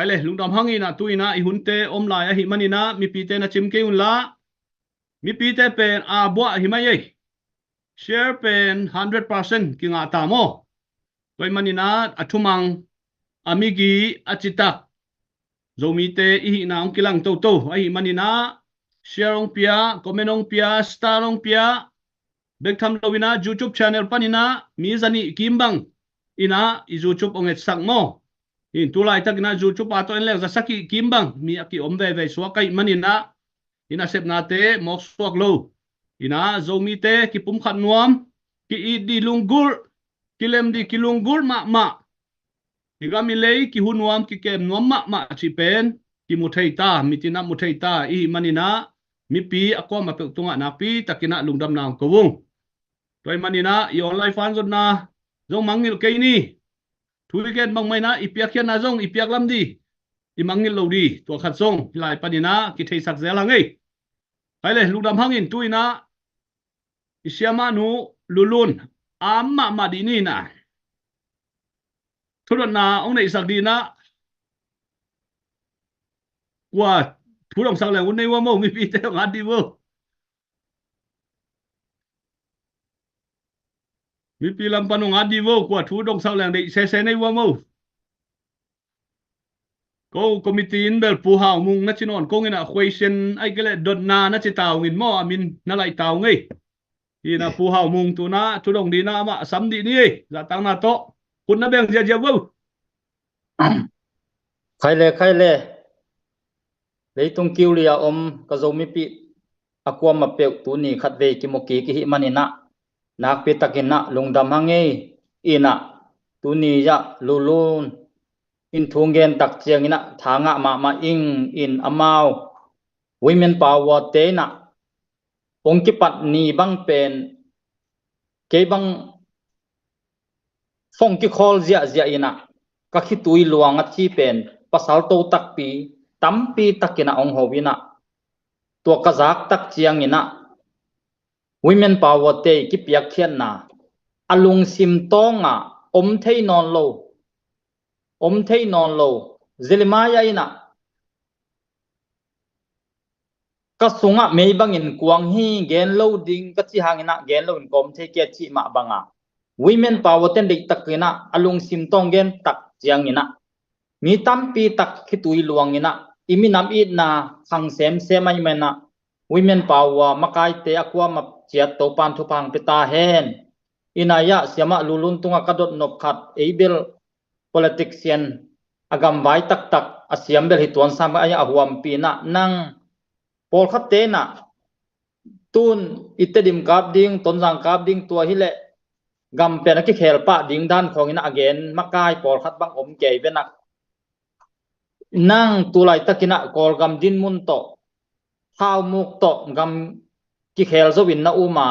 Hai le, lungdam hangin ah tu inah i hunte om lai ahi maninah mipite na cim kei unla, mipite pen a buah hi mai ei. Share pen hundred percent kingah ta maw? Tua ih maninah a thumang a migi a citak Zomite i hihna hong kilang toto ahi maninah share hong pia, comment hong pia, star hong pia. Bek tham lo inah YouTube channel paninah mi zanih kim bang inah i YouTube ong etsak maw? In tu laitakinah YouTube a tawh en leng zasakih kim bang mi a kiom veve suak ahi maninah i nasepnate mawk suak lo. Inah Zomite kipumkhat nuam, ki-it dih lunggulh, kilem dih kilunggulh mahmah. I gam i lei kihu nuam, kikem nuam mahmah cih pen kimu thei ta, mitinah mu thei ta i hih maninah mipi a kuamah peuh tungah nakpi takinah lungdamna ong ko ung. Tua ih maninah i online fan zotna zong mangngilh kei ni. Thu i gen bangmah inah i piakkhiatna zong i piak lam dih i mangngilh lo dih, tua khat zong hilai paninah kitheisak zel hang ei. Hai le, lungdam hangin tu inah i siamahnu Lulun am mahmah dih ni inah thudotna ong neihsak dih inah kua thu dongsak leng un nei ua maw, mipite ong at dih ua. Mipi lam pan ong at dih ua, kua thu dongsak leng deih sese nei ua maw. Ko committee in bel Pu Hau Mung na ci nawn kong inah khuaisian ai kei le dotna na ci ta ung in maw, a min na laih ta ung ei. Hi inah Pu Hau Mung tunah thu dong dih inah amah a sam dih ni ei. Zahtakna tawh khut na beng ziazia vo. Khai le, khai le. Leitung kiuli a om ka Zomipih a kuamah peuh tuni khatvei kimu kik i hih maninah nakpi takinah lungdam hang ei. Inah tuni ah Lulun in thu gen tak cianginah tha ngah mahmah ing in amau women power te inah hong kipat ni bang pen kei bang phone kikhawl ziahziah inah ka khitui luang a thi pen pasal to takpi tampi takinah hong ho inah tua ka zak tak cianginah women power te kipiakkhiatna a lungsim tawnga om thei nawn lo, om thei nawn lo. Jeremiah inah ka sungah mei bangin kuang hi, gen lo ding ka ci hanginah gen loin ka om thei kei a cih mah banga women power ten deihtakinah a lungsim tawng gen tak cianginah mi tampi tak khitui luanginah i minam itna khang semsem ahi manah women power makaite a kuamah ciat Topan thupha hong pia ta hen. Inah ah siamah Lulun tungah ka dot nop khat, ei bel politician a gamvai taktak a siam bel hi tuan sam a huampi inah nang pawlkhat te inah tun i Tedim kap ding, Tonzang kap ding, tua hileh gam pen a kikhel pah ding dan khawng inah a gen makai pawlkhat bang om kei ve nak. Nang tu laitakinah Kawlgam dinmun tawh thaumuk tawh gam kikhel zo in na um a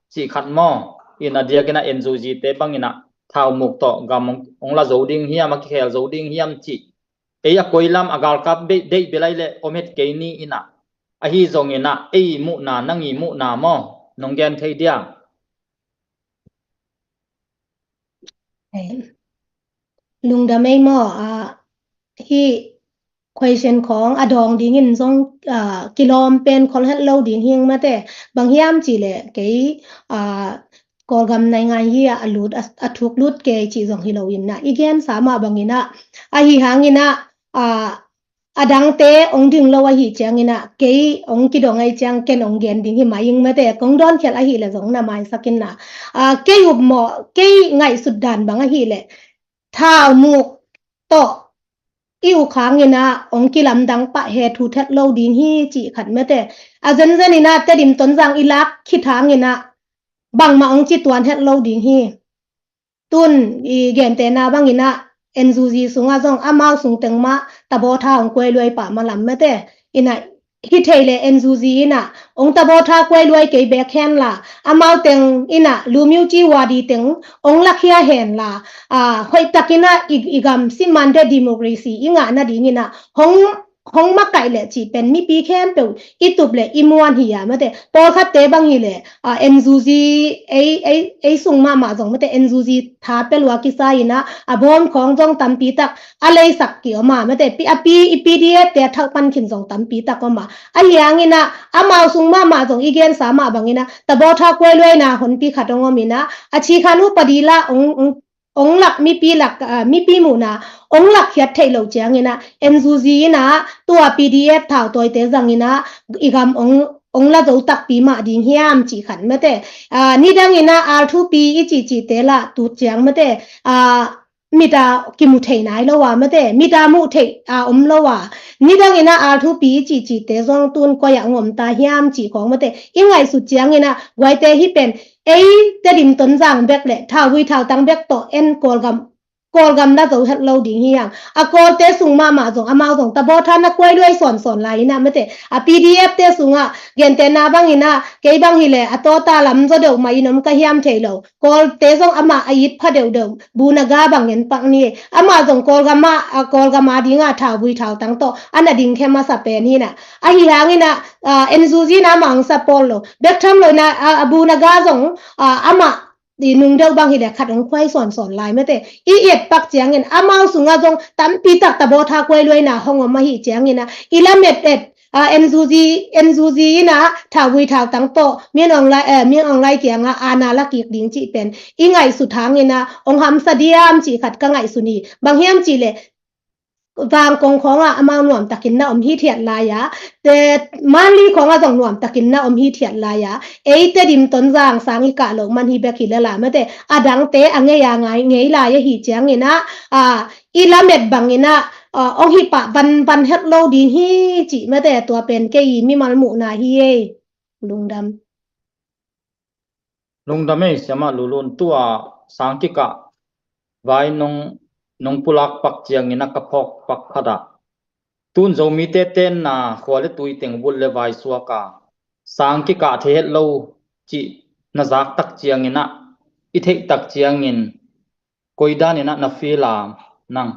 cih khat maw? Inah a diakinah N G O te banginah thaumuk tawh gam hong, hong la zo ding hiam, a kikhel zo ding hiam cih ei a koi lam a galkap deih, deih bel ai leh om het kei ni inah ahi zongin ah ei muhna, nang i muhna maw, nong gen thei diam? Lungdamei maw, ah, hi question khong a dawng dingin zong, ah, kilawm pen khol het lo ding hing mate, bang hiam ci le kei, ah, Kawlgam naingan hi a, a lut, a, a thuk lut kei ci zong hi lo in na, i gen sa mah bangin ah, ahi hangin ah, ah, a dangte ong ding lo ahi ciangin ah, kei ong kidong ahi ciang ken ong gen ding hi mah ing mate, kong dawn khial ahi le zong na maisak in na. Ah, kei up maw, kei ngaihsut dan bang ahi le, thau muk tawh i uk hangin ah ong kilamdang pah he thu thet lo ding hi ci khat mate. A zenzen in ah Tedim Tonzang i lak khit hangin ah bangmah ong ci tuan het lo ding hi. Tun i gentehna bangin ah N U G sungah zong amau sung teng mah tabawtha ong kuai luai pah malam mate. In ah hi thei le N U G in ah ong tabawtha kuai luai kei bek hen la, amau teng in ah lumiu ci wadi teng ong lakhia hen la, ah, hoih takin ah i, i gam simante democracy i ngah nadingin ah hong, hong makaih le cih pen mipi khempeuh i tup le i muan hi a mate. Pawlkhatte bang hi le, ah, N U G ei, ei, ei sung mahmah zong mate N U G tha pelua kisa in ah a bawm khong zong tampi tak a leisak ki om a mate, pi, a pi, i P D F te a thauh pan khin zong tampi tak om a. Ahi hangin ah amau sung mahmah zong i gensa mah bangin ah tabawtha kuai luaina honpi khat ong om in ah a cikhan upadi la ong, ong, ong lak mipi lak, ah, mipi muhna ong lakkhiat theih loh ciangin ah N U G in ah tua P D F thautawite zangin ah i gam ong, ong la zo takpi mah ding hiam cih khat mate. Ah, nidang in ah R two P i cihcihte la tut ciang mate, ah, mit a kimu thei nai lo a mate, mit a muh theih a om lo a. Nidang in ah R two P i cihcihte zong tun koi ah ong om ta hiam cih khong mate i ngaihsut ciangin ah guaite hi pen ei Tedim Tonzang bek le thauvui thautang bek tawh en Kawlgam, Kawlgam la zo het lo ding hi hang. A Kawlte sung mahmah zong amau zong tabawtha na kuai luai sawnsawn lai in ah mate, a P D F te sungah gentehna bangin ah kei bang hi le a tawta lam zaw deuh mah in om ka hiam thei lo. Kawlte zong amah a it pha deuhdeuh, bu na ga bang en pak ni. Amah zong Kawlgam ah, a Kawlgam a dingah thauvui thautang tawh a na ding khe masa pen hi na. Ahi hangin ah, ah, N U G na amah ang sa pawl lo. Bek tham lo na, ah, a bu na ga zong, ah, amah i nung deuh bang hi le khat ong khuai sawnsawn lai mate. I et pak ciangin amau sungah zong tampi tak tabawtha kuai luaina hong om ahi ciangin ah i lamet et, ah, N U G, N U G in ah thauvui thautang tawh Min Aung Hlaing, eh, Min Aung Hlaing kiangah aana la kik ding cih pen i ngaihsut hangin ah ong hamsa diam cih khat ka ngaihsun hi. Bang hiam cih le vangkong khawngah amau nuamtakin na om hithiat lai a, te Manli khawngah zong nuamtakin na om hithiat lai a, ei Tedim Tonzang sang i kah loh man hi bek hi le la mate, a dangte a ngei a ngai ngei lai ahi ciangin ah, ah, i lamet bangin ah, ah, ong hi pah vanvan het lo ding hi cih mate, tua pen kei i mimal muhna hi ei. Lungdam. Lungdam ei siamah Lulun, tua sang kikah vai nong, nong pulak pak ciangin a ka phawk pak khat ah, tun Zomite tenna khua le tui teng vul le vai suak a sang kikah thei het lo cih na zak tak ciangin ah, i theih tak ciangin koi danin ah na feel a nang?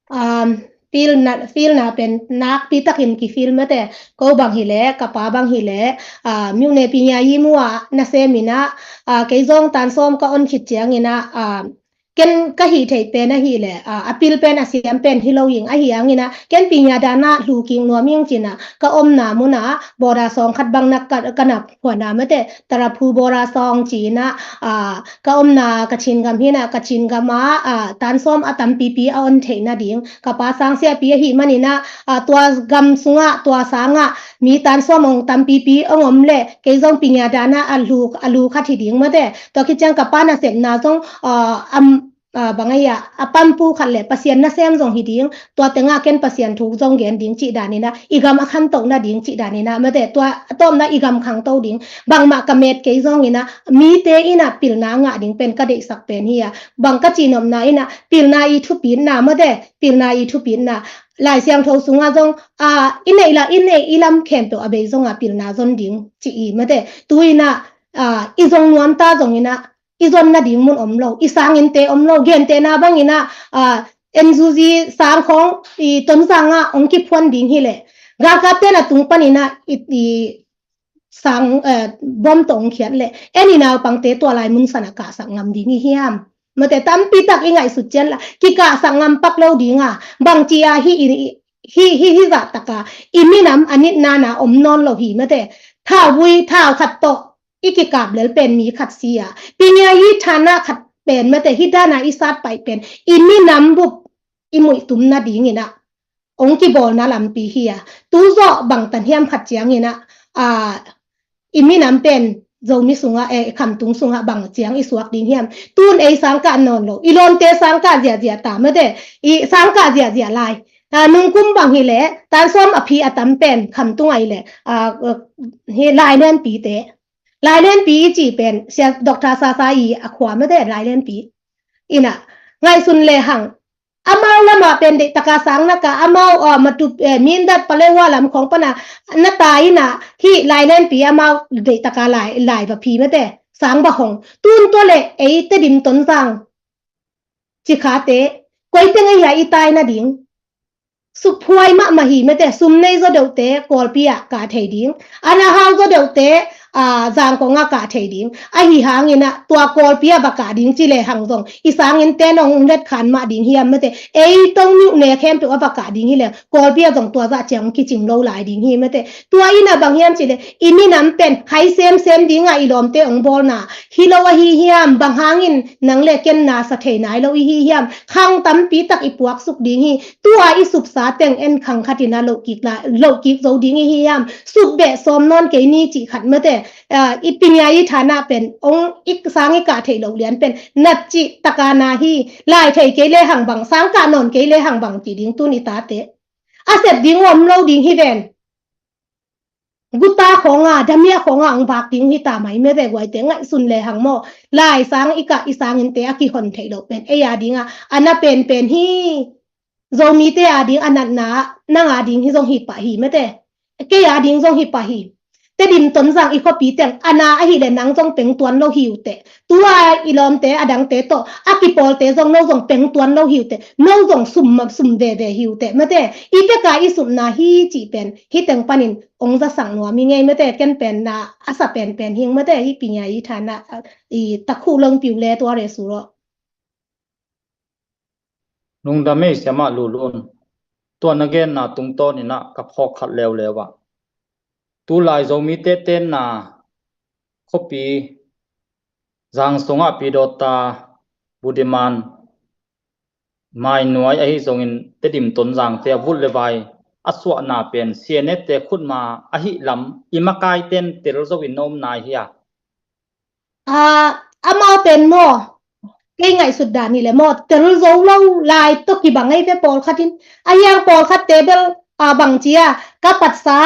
Um, feel na, feel na pen nakpi takin ki feel mate. Ko bang hi le, ka pa bang hi le, ah, myone pinya i mu a nasem in ah, ah, kei zong tan sawm ka on khit ciangin ah, ah, ken ka hih theih pen ahi le, ah, a pil pen a siam pen hi lo ing ahi hangin ah, ken pinya dan ah hlu kik nuam ing cin ah, ka omna mun ah, bawda sawng khat bang na ka, ka na phuan a mate, Taraphu Bora Sawng ci-in ah, ah, ka omna Kachin gam hi-in ah, Kachin gam ah, ah, tan sawm a tampipi a on theih nading. Ka pa sang siapi ahih manin ah, ah, tua gam sungah, tua sangah, mi tan sawm hong tampipi hong om leh, kei zong pinya dan ah a lu, a lu khat hi ding mate. Tua khit ciang ka pa nasepna zong, ah, am, ah, bang a hia, a pampu khat le Pasian nasem zong hi ding, tua tengah ken Pasian thu zong gen ding cih danin ah, i gam a khantoh nading cih danin ah, mate, tua a tawpna i gam khangto ding, bangmah ka met kei zongin ah, mite in ah pilna a ngah ding pen ka deihsak pen hi a, bang ka cihnopna in ah, pilna i thupitna, mate, pilna i thupitna, Lai Siangtho sungah zong, ah, i neih la, i neih i lam khempeuh a bei zongah pilna zon ding cih hi, mate, tu-in ah, ah, i zong nuam ta zongin ah, i zon nading mun om lo, i sang innte om lo, gentehna bangin ah, ah, N U G sang khawng i Tonzang ah hong kiphuan ding hi leh, Galkapte na tung panin ah i, i sang, eh, bom tawh hong khiat leh, en i naupangte tua lai mun sanah kahsak ngam ding i hiam? Mate, tampi tak i ngaihsut cian la, kikahsak ngam pak lo ding a, bangci a hi, i, hi, hi, hi zah taka i minam a nitna na om nawn lo hi mate. Thauvui, thau khat tawh i kikap lel pen mi khat si a, pinya hi thana khat pen mate, hi dana i sat paih pen i minam bup i muih tum nadingin ah hong kibawlna lampi hi a. Tu zawh bangtan hiam khat ciangin ah, a, i minam pen Zomi sungah, eh, khamtung sungah bang ciang i suak ding hiam? Tun ei sangkah nawn lo, i lawmte sangkah ziahziah ta mate, i sangkah ziahziah lai. A, nungkum bang hileh tansawm a phi a tam pen khamtung ah hileh, a, a, hi lai lianpite, lai lianpi i ci pen sia Doctor Sasa i a khua mate, lai lianpi. Ina, ngaihsun lehang amau lamah pen deihtaka sang naka, amau, ah, Matupi, eh, Mindat, Paletwa lam khawng pana na ta ina, hi lai lianpi amau deihtaka lai, lai va phi mate, sang va hong. Tun tua le ei Tedim Tonzang cikhate, koi teng ei hia i tai nading? Suphuai mahmah hi mate, sum nei zaw deuhte Kawlpi ah kah thei ding, a na hau zaw deuhte, a, Zangkong ah kah thei ding. Ahi hangin ah tua Kawlpi ah va kah ding ci lehang zong i sangin ten hong retkhan mah ding hiam mate, ei tong miuh ne khempeuh a va kah ding hileh Kawlpi ah zong tua zah ciang hong kicing lo lai ding hi mate. Tua ina bang hiam cileh i minam pen hai semsem dinga i lawmte hong bawlna hi lo ahi hiam? Bang hangin nang le ken na sa thei nai lo i hi hiam? Khang tampi tak i puaksuk ding hi. Tua i supsa teng en khang khatin a lohkik la, lohkik zo ding i hi hiam? Sup beh sawm nawn kei ni cih khat mate. Ah, i pinya i thana pen hong i sang i kah theih loh lian pen nat cih taka na hi. Lai thei kei lehang bang, sangkah nawn kei lehang bang ci ding tun i tate. A sep ding om lo ding hi ven. Guta khawnga, damia khawnga ang vak ding hi ta mai mate, guaite ngaihsun lehang maw. Lai sang i kah i sanginte a kihon theih loh pen ei a dinga a na penpen hi. Zomite a ding a natna nang a ding hi zong hi pah hi mate. Kei a ding zong hi pah hi. Tedim Tonzang i khuapi teng a na ahileh nang zong pengtuan lo hi uh teh. Tua i lawmte a dangte tawh a kipawlte zong no zong pengtuan lo hi uh teh. No zong sum, sum veve hi uh teh mate. I peka i supna hi cih pen hi teng panin hong zasak nuam hi ngei mate. Ken pen na a sa penpen hing mate, hi pinya i thana, i takhu longpiu le tua re su rawh. Lungdam ei Siamah Lulun. Tua na genna tungtawn inah ka phawk khat leuleu ah, tulai Zomite tenna khuapi Zang sungah Pidawta, Budiman, Mainuai ahi zongin Tedim Tonzangte a vulh le vai a suahna pen C N F te khutma ahi lam i makaiten tel zo in na om nai hi a. Ah, amau pen maw, kei ngaihsut dan hi le maw, tel zo lo lai tawh kibang ei ve pawlkhat in. A hiang pawlkhatte bel, ah, bang cia ka patsa,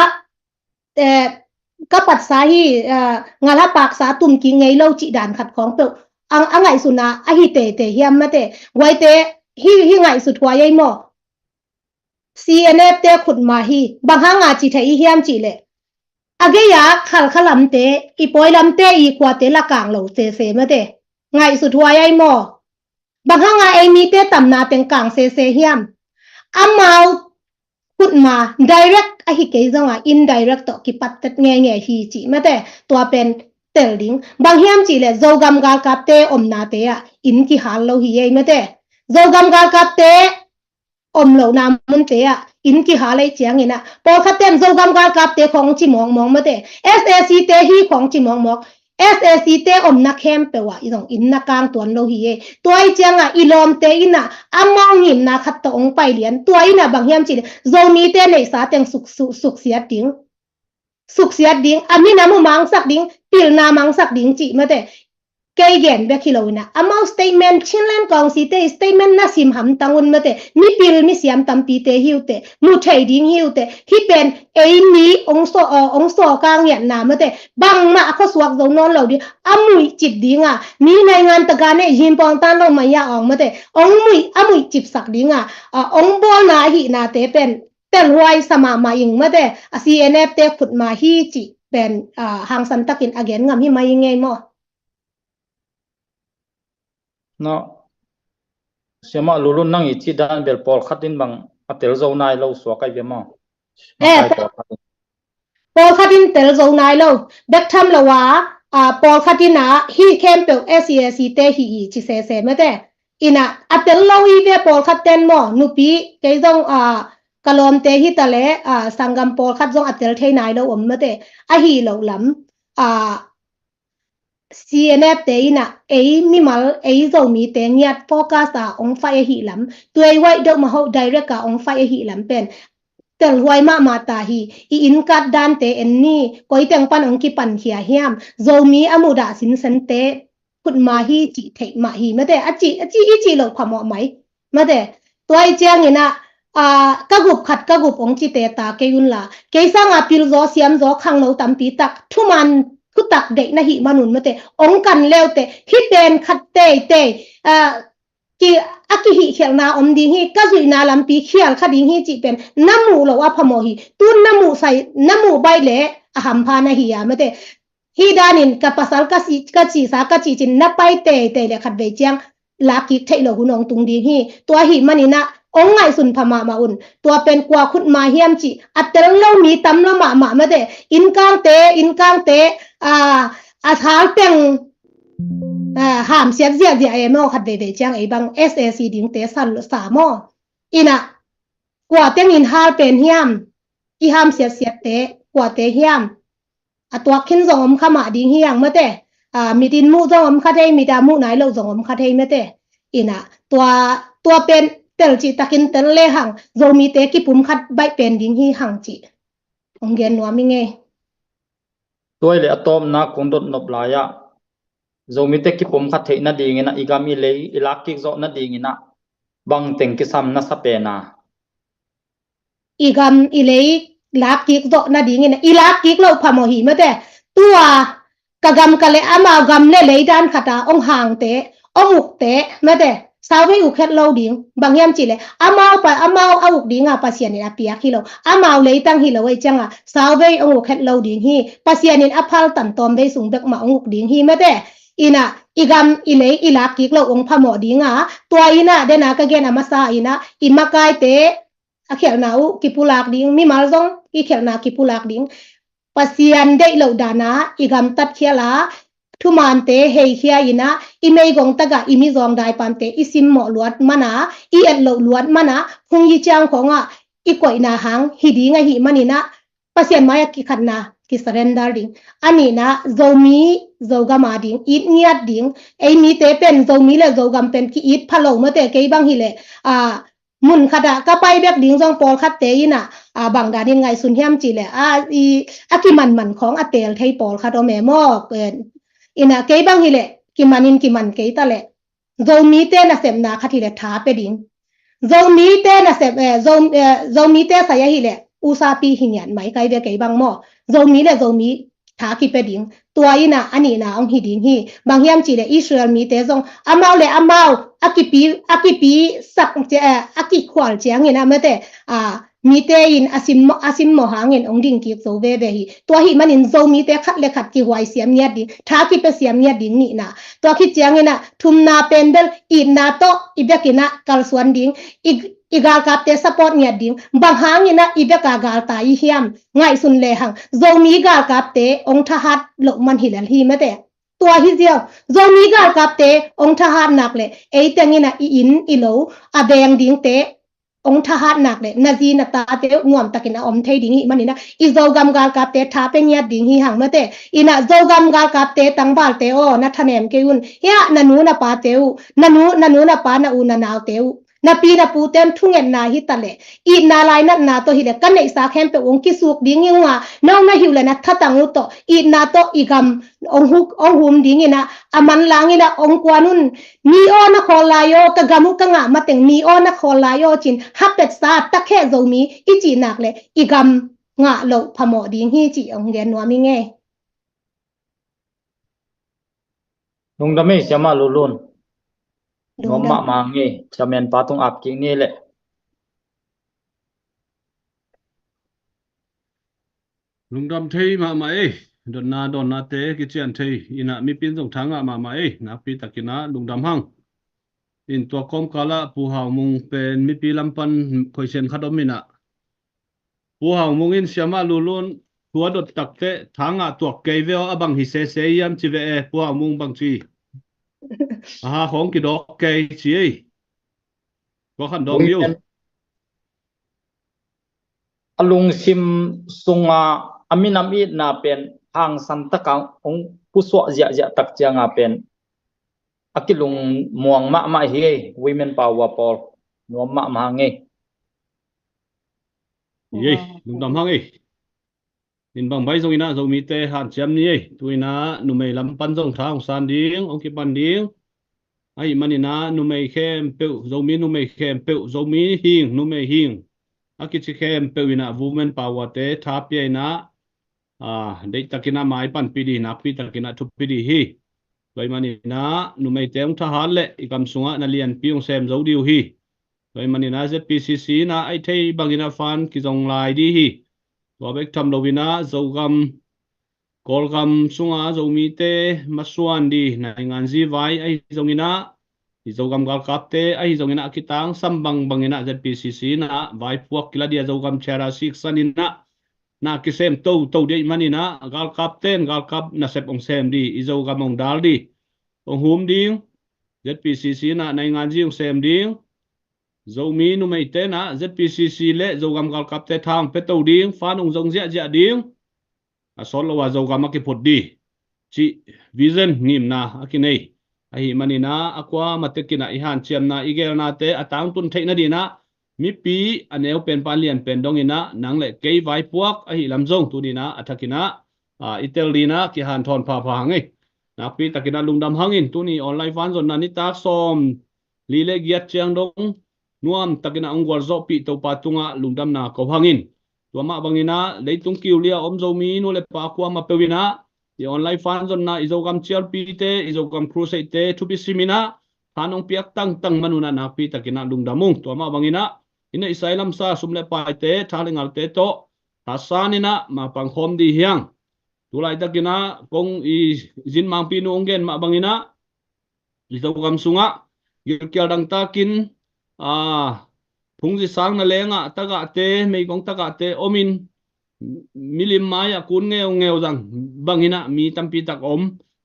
eh, ka patsa hi, ah, ngalha paksa tum ki ngei lo cih dan khat khawng peuh a, a ngaihsutna ahi teitei hiam mate. Guaite hi, hi ngaihsut huai ei maw. C N F te khutma hi, bang hanga ci thei i hiam cih leh, a gei-a Khalkha lamte, i pawi lamte, i khuate la kang lo sese mate. Ngaihsut huai ai maw. Bang hanga ei mite tamna teng kang sese hiam? Amau khutma direct ahi kei zonga indirect tawh kipattet ngeingei hi cih mate. Tua pen tel ding. Bang hiam cih leh Zogam galkapte omnate ah inn kihal lo hi ei mate. Zogam galkapte om lohna munte ah inn kihal ei ciangin ah, pawlkhatte in Zogam galkapte khawng ci mawkmawk mate, S A C te hi khawng ci mawkmawk, S A C te omna khempeuh ah i zong inn na kang tuan lo hi ei. Tua ei ciangah i lawmte in ah amau ngimna khat tawh hong pai lian. Tua in ah bang hiam cih leh Zomite neihsa teng suk, suk, suksiat ding. Suksiat ding, a minam uh mangsak ding, pilna mangsak ding cih mate. Kei gen bek hi lo in ah, amau statement, Chinland Council te statement na sim hamtang un mate, mipil misiam tampite hi uh teh, mu thei ding hi uh teh. Hih pen ei mi hong saw, aw, hong saw ka ngiatna mate, bangmah a khuasuak zo nawn lo ding, a muih cip ding a, mi naingan tagane himpawng tan lo mai a awng mate, hong muih, a muih cipsak ding a, a, hong bawlna ahihnate pen telhuai sa mahmah ing mate, a C N F te khutma hi cih pen, a, hangsan takin a gen ngam hi mai ing ei maw. Na, Siamah Lulun, nang i cih dan bel pawlkhat in bang a tel zo nai lo suak ai ve maw. Eh, pawlkhat in tel zo nai lo. Bek tham lo a, pawlkhat in ah hih khempeuh S A C te hi i ci sese mate. Ina a tel lo i ve pawlkhat ten maw, nupi kei zong, ka lawmte hi ta le, sanggam pawlkhat zong a tel thei nai lo om mate. Ahi lo lam, C N F te in ah ei mimal, ei Zomite ngiat focus a ong fight ahi lam, tuai waih deuh mahoh direct a ong fight ahi lam pen telhuai mahmah ta hi. I innkat dante en ni, koi teng pan ong kipan khia hiam, Zomi a mudah sinsente khutma hi cih theih mah hi mate. A ci, a ci, i ci lo phamawh mai mate. Tua i ciangin ah, ka gup khat ka gup ong cite ta kei unla, kei sanga pilzaw siamzaw khangno tampi tak thuman thutak deih na hih manun mate, ong kan leute hih pen khat teitei, a kihihkhialhna om ding hi, ka zuihna lampi khial kha ding hi cih pen na muh lo a phamawh hi. Tun na muh sai, na muh baih le a hampha na hi a mate. Hih danin ka pasal ka si, ka cisa ka cicin na pai teitei le khatvei ciang lakkik theih lo hun ong tung ding hi. Tua hi manin ah ong ngaihsun pha mahmah un. Tua pen kua khutma hiam cih a tel lo mi tam lo mahmah mate. Innkangte, innkangte, a hal teng hamsiat ziahziah e maw, khatveivei ciang ei bang S A C dingte sa maw. Ina kua teng in hal pen hiam, i hamsiatsiatte kuate hiam? A tuak khin zong om kha mah ding hi ang mate. Mit in muh zong om kha thei, mit a muh nai lo zong om kha thei mate. Ina tua, tua pen tel cih takin tel le hang, Zomite kipum khat baih pen ding hi hang cih ong gen nuam i ngei. Tuai le a tawpna kong dot nop lai-ah Zomite kipum khat theih nadingin ah i gam i lei i lakkik zawh nadingin ah bangteng kisam na sa pen a? I gam i lei lakkik zawh nadingin ah i lakkik loh phamawh hi mate. Tua ka gam ka le amau gam le lei dan khata ong hangte, ong ukte mate. Sauvei uk het lo ding, bang hiam cih le amau pa, amau a uk dinga Pasian in a piak hi lo, amau leitang hi lo ei cianga sauvei ong uk het lo ding hi. Pasian in a phal tan tawm vei sung bek mah ong uk ding hi mate. Ina i gam i lei i lakkik lo ong phamawh dinga, tua ina dena ka gen a masa ina i makaite a khialhna uh kipulak ding, mimal zong i khialhna kipulak ding. Pasian deih loh dana i gamtat khial a, thumante heikhia ina, i meigong taga i mizawng daipamte i simmawh luat mana, i et loh luat mana, phung i ciang khawngah i koihna hang hi ding ahi manina, Pasian mai-ah kikhatna kisurrender ding. A nihna, Zomi Zogam a ding it ngiat ding. Ei mite pen Zomi le Zogam pen ki-it pha lo mate, kei bang hileh a mun khatah ka pai bek ding zong pawlkhatte inah, a, bang danin ngaihsun hiam cihleh, a, i, a kimanman khawng a teel thei pawlkhat om e maw? Inah kei bang hileh kimanin kiman kei taleh Zomite nasepna khat hileh tha pe ding. Zomite nasep, eh, Zo, eh, Zomite sai ahileh usapi hi ngiat mai kai ve kei bang maw? Zomi le Zomi tha kipia ding. Tua inah a nihna hong hi ding hi. Bang hiam cihleh Israel mite zong amau le amau a kipi, a kipi sak, eh, a kikhual ciangin a mate, a, mite in a sim, a simmawh hangin hong ding kik zo veve hi. Tua hih manin Zomite khat le khat kihuai siam ngiat ding, tha kipia siam ngiat ding nihna. Tua khit ciangin a thumna pen bel itna tawh i bek inah kalsuan ding, i, i galkapte support ngiat ding. Bang hangin a i bek a galtai i hiam? Ngaihsun lehang Zomi galkapte hong thahat loh man hilel hi mate. Tua hi ziau, Zomi galkapte hong thahat nak le ei teng inah i inn i lo a veng dingte hong thahat nak le na zi na tate uh nuamtakin a om thei ding hih maninah i Zogam galkapte tha pe ngiat ding hi hang mate. Inah Zogam galkapte tangvalte aw, na thanem kei un. Hiah na nu na pate uh, na nu, na nu na pa, na u na naute uh, na pi na pute un thungetna hi taleh, itna lainatna tawh hileh ka neihsa khempeuh hong kisuk ding hi ung a, no na hi uh le na thatang uh tawh itna tawh i gam hong huk, hong hum ding inah a manlang inah hong kuan un. Mi aw na khawl lai aw, ka gam uh ka ngah mateng mi aw na khawl lai aw cin hapetsa takheh Zomi i cih nak le i gam ngah loh phamawh ding hi cih hong gen nuam i ngei. Lungdam ei siamah Lulun. Nuam mahmah ngei, chairman pa tung ap kik ni leh. Lungdam thei mahmah ei. Dotna, dotnate kician thei inah mipi in zong tha ngah mahmah ei. Nakpi takinah lungdam hang. In tua kawmkalah Pu Hau Mung pen mipi lam pan khoisian khat om inah Pu Hau Mung in siamah Lulun thu a dot takteh tha ngah tuak kei ve aw, a bang hi sese hiam ci ve e, Pu Hau Mung bang ci. A ha khawng kidawk kei ci ei. Tua khan dawng hi uh. A lungsim sunga a minam itna pen hangsan taka hong pusuah ziahziah tak cianga pen a kilung muang mahmah hi ei, women power pawl nuam mahmah hang ei. Hi ei, lungdam hang ei. In bang bai zong inah Zomite hanciam ni ei. Tu inah numei lam pan zong tha hong san ding, hong kipan ding. Ahi man inah numei khempeuh, Zomi numei khempeuh, Zomi hing, numei hing a kici khempeuh inah women power te tha pia inah, ah, deihtak inah mai panpih dih, nakpi tak inah thupih dih hi. Tua ahi man inah numeite hong thahat leh i gam sungah na lianpi hong sem zo dih uh hi. Tua ahi man inah Z P C C inah ahi thei bang inah fan kizong lai dih hi. Tua bek tham lo inah Zogam, Kawlgam sunga Zomite masuan dih nainganzi vai ahi zong inah, i Zogam galkapte ahi zong inah a kitangsam bangbang inah Z P C C inah vaipuak kila dih a, Zogam Charter siksan inah na kisem toto dih ahi man inah galkapte in galkap nasep hong sem dih, i Zogam hong dal dih, hong hum ding, Z P C C inah nainganzi hong sem ding. Zomi numeite inah Z P C C le Zogam galkapte tha hong pia to ding, fan hong zong ziahziah ding. A sawt lo a Zogam a kiphut dih cih vision ngimna a kinei. Ahi man inah a kuamah tek inah i hanciamna, i geelnate a tangtun theih nadinah mipi a neu pen pan lian pen dong inah nang le kei vaipuak ahi lam zong tu inah a thak inah, ah, i tel dih inah kihanthawn phapha hang ei. Nakpi tak inah lungdam hang in, tuni online fan zonna nitak sawm li le giat ciang dong nuam tak inah hong gualzawhpih Topa tungah lungdamna ko hang in. Tua mah bang inah leitung kiu lia om Zomi nu le pa kuamah peuh inah i online fan zonna, i Zogam cialpite, i Zogam crusade te thupi sim inah tha nong piak tangtang man un ah nakpi tak inah lungdam ung. Tua mah bang inah i neihsa i lamsa sum le paite, tha le ngalte tawh tha san inah mapang khawm dih hi hang. Tu laitak inah kong i zin mangpi nu hong gen mah bang inah i Zogam sungah gilkial dangtakin, ah, phungzi sang na lengah tagahte, meigong tagahte om in, milim mai-ah kun ngeungeu zang bang inah mi tampi tak om.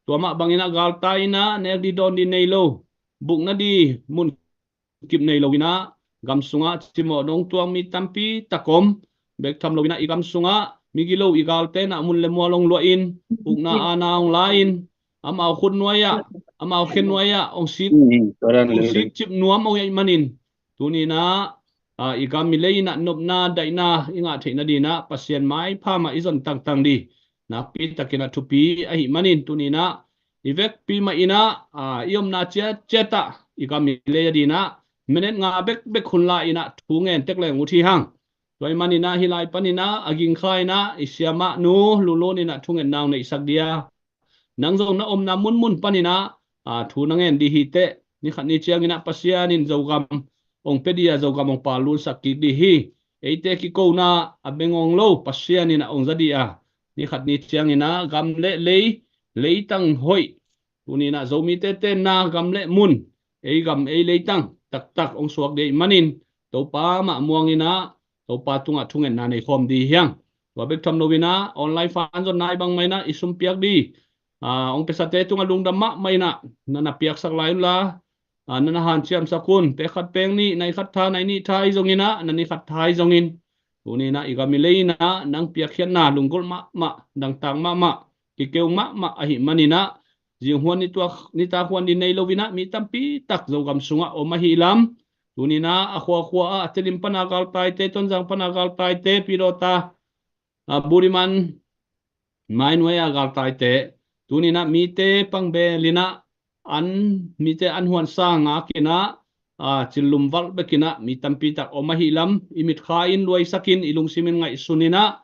Tua mah bang inah galtai inah nek dih dawn dih nei lo, bukna dih mun kip nei lo inah gam sungah cimawh dong tuang mi tampi tak om. Bek tham lo inah i gam sungah migilo i galte inah mun le mual hong luah in, ukna aana hong la in, amau khut nuai-ah, amau khen nuai-ah hong sik, hong sik cip nuam hong ahi man in, tuni inah, ah, i gam i lei inah nopna daihna i ngah theih nadinah Pasian maipha mah i zon tangtang dih nakpi tak inah thupi ahi man in, tuni inah i vekpi mah inah, ah, i omna ciatciat ah i gam i lei a dinah minute nga bekbek hun la inah thu ngen tek leng ut hi hang. Tua ahi man inah hih lai pan inah a gingkha inah i siamah nu Lulun inah thungetna hong neihsak dih a, nang zong na omna munmun pan inah, ah, thu na ngen dih hi teh, ni khat ni ciang inah Pasian in Zogam hong pia dih a, Zogam hong palunsak kik dih hi. Eite kikona a bengawng lo Pasian inah hong za dih a, ni khat ni ciang inah gam le lei, leitang hoih, tuni inah Zomite tenna gam le mun, ei gam ei leitang taktak hong suak dih ahi man in, Topa mah muang inah Topa tungah thungetna nei khawm dih hi hang. Tua bek tham lo inah online fan zonna ahi bang mah inah i sum piak dih, ah, hong piasate tungah lungdam mahmah inah na na piaksak lai unla, ah, na na hanciamsak un. Pek khat pek nih, nai khat tha, nai nih tha ahi zong inah, na ni khat tha ahi zong in, tuni inah i gam i lei inah nang piakkhiatna lunggulh mahmah, dangtak mahmah, kikeu mahmah ahi man inah, zinghuan nitak, nitak huan dih nei lo inah mi tampi tak Zogam sungah om ahi lam. Tuni inah a khuakhua ah, a Tedim pana galtaite, Tonzang pana galtaite, Pidawta, ah, Budiman, Mainuai a galtaite, tuni inah mite pangbel inah an, mite an huansa ngak inah, ah, cillum valh bek inah mi tampi tak om ahi lam i mitkha in luaisak in, i lungsim in ngaihsun inah,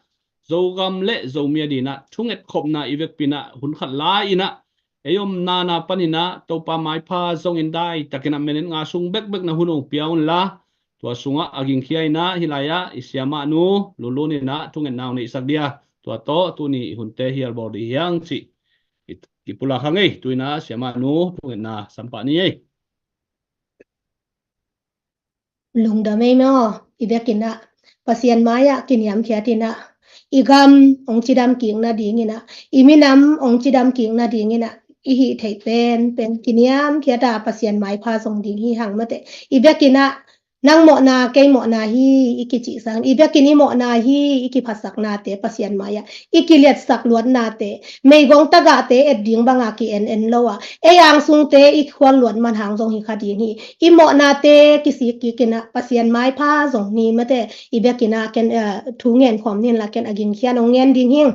Zogam le Zomi a dinah thunget khopna i vekpi inah hun khat lai inah ei omna na pan inah Topa maipha zong in daitak inah minute nga sung bekbek na hun hong pia unla, tua sungah a gingkhia inah hih lai-ah i siamah nu Lulun inah thungetna hong neihsak dih a, tua tawh tuni i hunte hial bawl dih hi hang cih i, i pulak hang ei. Tu inah siamah nu thungetna sampah ni ei. Lungdam ei maw, i bek inah. Pasian mai-ah kiniamkhiat in ah, i gam hong cidam kik nadingin ah, i minam hong cidam kik nadingin ah, i hih theih penpen kiniamkhiat a Pasian maipha zong ding hi hang mate. I biakinn ah nang mawhna, kei mawhna hi i kicihsak, i biakinn i mawhna hi i kiphasaknate Pasian mai-ah i kiliatsak luatnate, meigong tagahte et ding banga ki-en en lo a, ei angsungte i khual luat man hang zong hi kha ding hi. I mawhnate kisik kik in ah Pasian maipha zong ni mate. I biakinn ah ken, eh, thu ngen khawm ning la, ken a gingkhian hong ngen ding hing.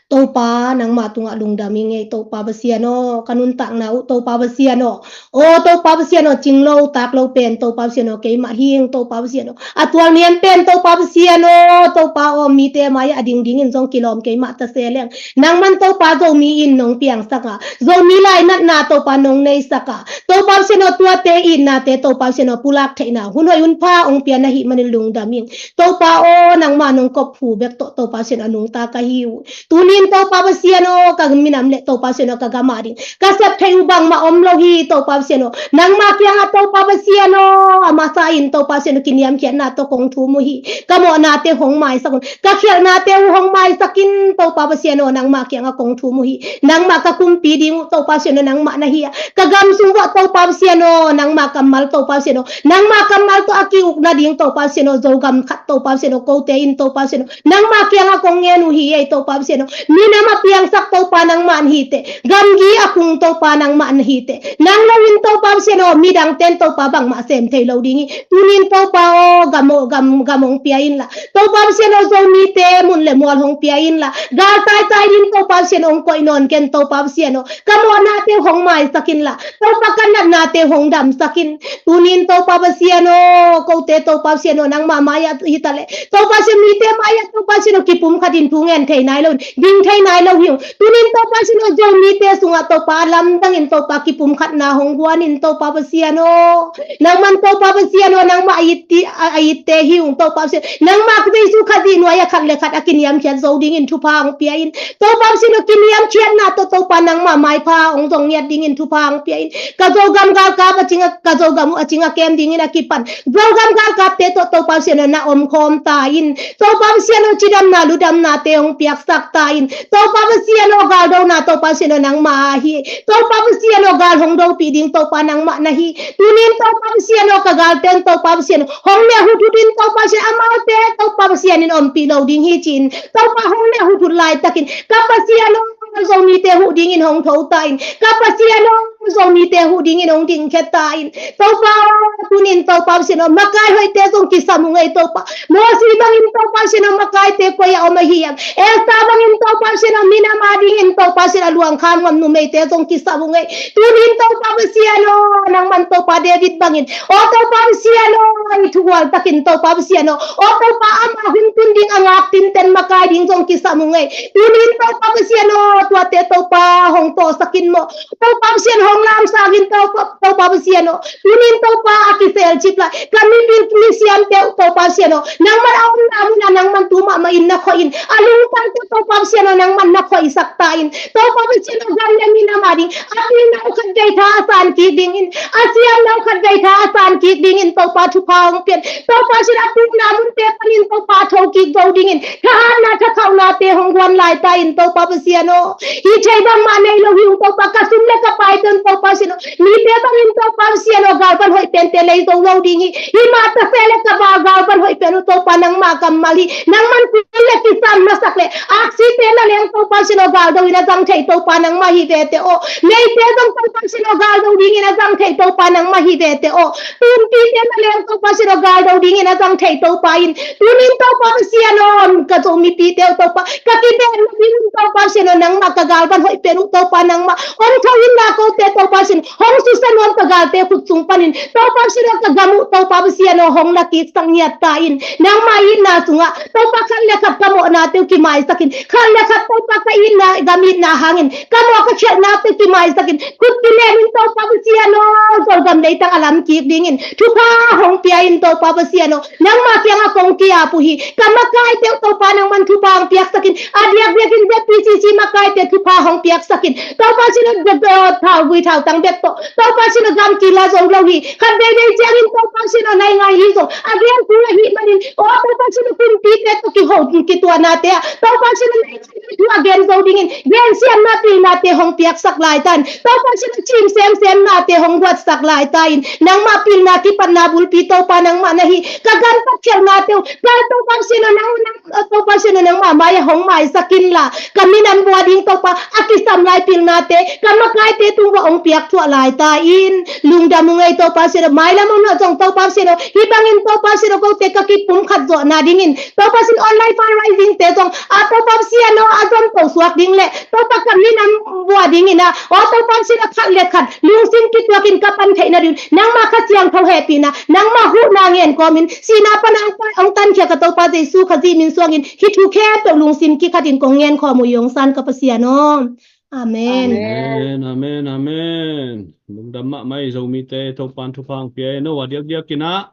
Topa nangma tungah lungdam ing ei Topa Pasian aw, ka nuntakna uh Topa Pasian aw. Aw Topa Pasian aw, cing lo tak lo pen Topa Pasian aw keimah hing Topa Pasian aw. A tual nian pen Topa Pasian aw, Topa aw, mite mai-ah a ding dingin zong kilawm keimah ta se leng, nangman Topa Zomi in nong piangsak a, Zomi lainatna Topa nong neisak a, Topa Pasian aw, tuate itnate Topa Pasian aw pulak theihna hun hoih hun pha hong pia na hih manin lungdam ing. Topa aw, nangma nong kop phu bek tawh Topa Pasian aw a nungta ka hi uh. Tunin Topa Pasian aw, ka minam le Topa Pasian aw ka gam a ding ka sep theih uh bangmah om lo hi Topa Pasian aw. Nangma kiangah Topa Pasian aw, a masa in Topa Pasian aw kiniamkhiatna tawh kong thum uh hi. Ka mawhnate hong maisak un, ka khialhnate uh hong maisak in Topa Pasian aw, nangma kiangah kong thum uh hi. Nangmah ka kumpi ding uh Topa Pasian aw nangmah na hi a, ka gam sung uah Topa Pasian aw, nangma kammal Topa Pasian aw, nangma kammal tawh a ki-uk nading Topa Pasian aw, Zogam khat Topa Pasian aw, kote in Topa Pasian aw, nangma kiangah kong ngen uh hi ei Topa Pasian aw. Minam a piangsak Topa nangmah na hi teh, gamgi a kung Topa nangmah na hi teh, nang lo in Topa Pasian aw midangte in Topa bangmah sem thei lo ding hi. Tunin Topa aw gam aw, gam, gam hong pia in la, Topa Pasian aw Zomite mun le mual hong pia in la, gal taitai ding Topa Pasian aw hong koih nawn ken Topa Pasian aw, ka mawhnate hong maisak in la, Topa ka natnate hong damsak in. Tunin Topa Pasian aw, kote Topa Pasian aw nangma mai-ah hi ta leh, Topa Pasian mite mai-ah Topa Pasian aw kipumkhat in thu ngen thei nai lo in, ding thei nai lo hi uh. Tunin Topa Pasian aw Zomite sungah Topa lamdangin Topa kipumkhatna hong guan in Topa Pasian aw. Nangman Topa Pasian aw, nangmah a it ti, a, a itte hi ung Topa Pasian. Nangmah Jesu Khazih nuai-ah khat le khat a kiniamkhiat zo dingin thupha hong pia in. Topa Pasian aw kiniamkhiatna tawh Topa nangmah maipha hong zong ngiat dingin thupha hong pia in. Ka Zogam galkap a cing a, ka Zogam uh a cing a kem dingin a kipan Zogam galkapte tawh Topa Pasian aw na omkhawm ta in. Topa Pasian aw cidamna ludamnate hong piaksak ta in. Topa Pasian aw galdona Topa Pasian aw nangmah ahi. Topa Pasian aw gal hong dopih ding Topa nangmah na hi. Tunin Topa Pasian aw ka galte un Topa Pasian aw hong ne huthut in Topa Pasian amaute Topa Pasian in ompih lo ding hi ci-in Topa hong ne huthut laitakin ka Pasian aw Zomite huh dingin hong tho ta in. Ka Pasian aw Zomite huh dingin hong dingkhia ta in. Topa aw tunin Topa Pasian aw makai hoihte zong kisam ung ei Topa. Mosi bangin Topa Pasian aw makaite koi-ah om ahi hiam? Esther bangin Topa Pasian aw minam a dingin Topa Pasian aw luangkham ngam numeite zong kisam ung ei. Tunin Topa Pasian aw nangman Topa David bangin aw Topa Pasian aw i thugual takin Topa Pasian aw, aw Topa ama hun tun ding a ngak tinten makai ding zong kisam ung ei. Tunin Topa Pasian aw tuate Topa hong pawhsak in maw. Topa Pasian hong lamsak in Topa, Topa Pasian aw. Tunin Topa a kiselcip lai ka mipil misiamte uh Topa Pasian aw nangman a omna mun ah nangman tu mahmah in na khawh in. A lungtangte Topa Pasian aw nangman na khawhsak ta in. Topa Pasian aw gam le minam a ding a pilna uh khat vei tha a san kik dingin, a siamna uh khat vei tha a san kik dingin Topa thupha hong pia in. Topa Pasian a pukna munte panin Topa a tho kik zo dingin thahatna thathauhnate hong guan lai ta in Topa Pasian aw. Hi thei bangmah nei lo hi ung Topa, ka sum le ka paite un Topa Pasian aw, mite bangin Topa Pasian aw galvan hoih pente lei zo lo ding hi. Hi mah ta se le ka ba galvan hoih pen uh Topa nangmah kammal hi. Nangman kul le kisam masak le aksite na leng Topa Pasian aw galdo in a zang thei Topa nangmah hi vete aw. Meite zong Topa Pasian aw galdo dingin a zang thei Topa nangmah hi vete aw. Tumpite na leng Topa Pasian aw galdo dingin a zang thei Topa in. Tunin Topa Pasian aw ka Zomipite uh Topa ka kibehna dingin Topa Pasian aw nangmah ka galvan hoih pen uh Topa nangmah hong tho in la kote Topa Pasian hong susia nuam ka galte khut sung panin Topa Pasian aw ka gam uh Topa Pasian aw hong na kiksak ngiat ta in. Nangmah itna sungah Topa khat le khat ka mawhnate uh kimaisak in, khat le khat Topa ka itna gam itna hangin ka mawh ka khialhnate uh kimaisak in, khut kinemin Topa Pasian aw Zogam leitang a lam kik dingin thupha hong pia in Topa Pasian aw. Nangmah kiangah kong ki-ap uh hi. Ka makaite uh Topa nangman thupha hong piaksak in. A diakdiakin Z P C C makaite thupha hong piaksak in. Topa Pasian aw, thau gui thau tang bek tawh Topa Pasian aw gam kila zo lo hi. Khat veivei ciangin Topa Pasian aw nai ngai hi zong a gen kul ahih manin, aw Topa Pasian aw, kumpite tawh kiho kituahnate ah Topa Pasian aw, na thu a gen zo dingin gensiatna pilnate hong piaksak lai ta in. Topa Pasian aw, cim semsemnate hong guatsak lai ta in. Nangmah pilna kipatna bulpi Topa nangmah na hi. Ka gamtat khialhnate uh ka Topa Pasian aw, nang, nang, Topa Pasian aw, nangmah mai-ah hong maisak inla, ka minam vua ding Topa a kisam lai pilnate ka makaite tung uah hong piakthuah lai ta in. Lungdam ung ei Topa Pasian aw, mailam hong nawh zong Topa Pasian aw, hih bangin Topa Pasian aw, kote ka kipumkhat zawhna dingin Topa Pasian aw, online fundraising te zong a Topa Pasian aw, a zom to suak ding leh Topa ka minam vua dingin ah, aw Topa Pasian aw, khat le khat lungsim kituakin ka pan theih nading nangmah Kha Siangtho hehpihna, nangmah huhna ngen kawmin sihna pan a hong tankhia ka Topa Jesu Khazih min suangin hih thu khempeuh lungsim kikhatin kong ngen khawm uh, i hong san ka Pasian aw. Amen. Amen, amen, amen. Lungdam mahmah ei, Zomite Topa'n thupha hong pia hen aw. A diakdiakin ah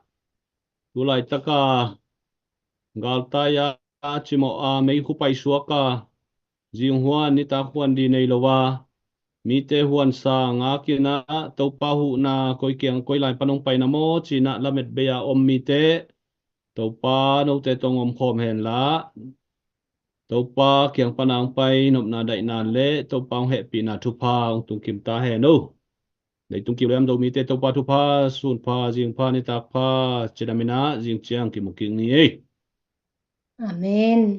tu laitaka galtai-a cimawh a meikhu paisuak a, zinghuan nitak huan ding nei lo a, mite huansa ngakin ah Topa huhna koi kiang koi lai pan hong pai na maw ci-in ah lamet bei-a om mite, Topa note tawh hong omkhawm henla, Topa kiang pan a hong pai nopna daihna le Topa hong hehpihna thupha hong tungkim ta hen aw. Leitung kiu le gam Zomite Topa thupha, sun pha, zing pha, nitak pha ci-in ah, zing ciang kimu kik ni ei. Amen.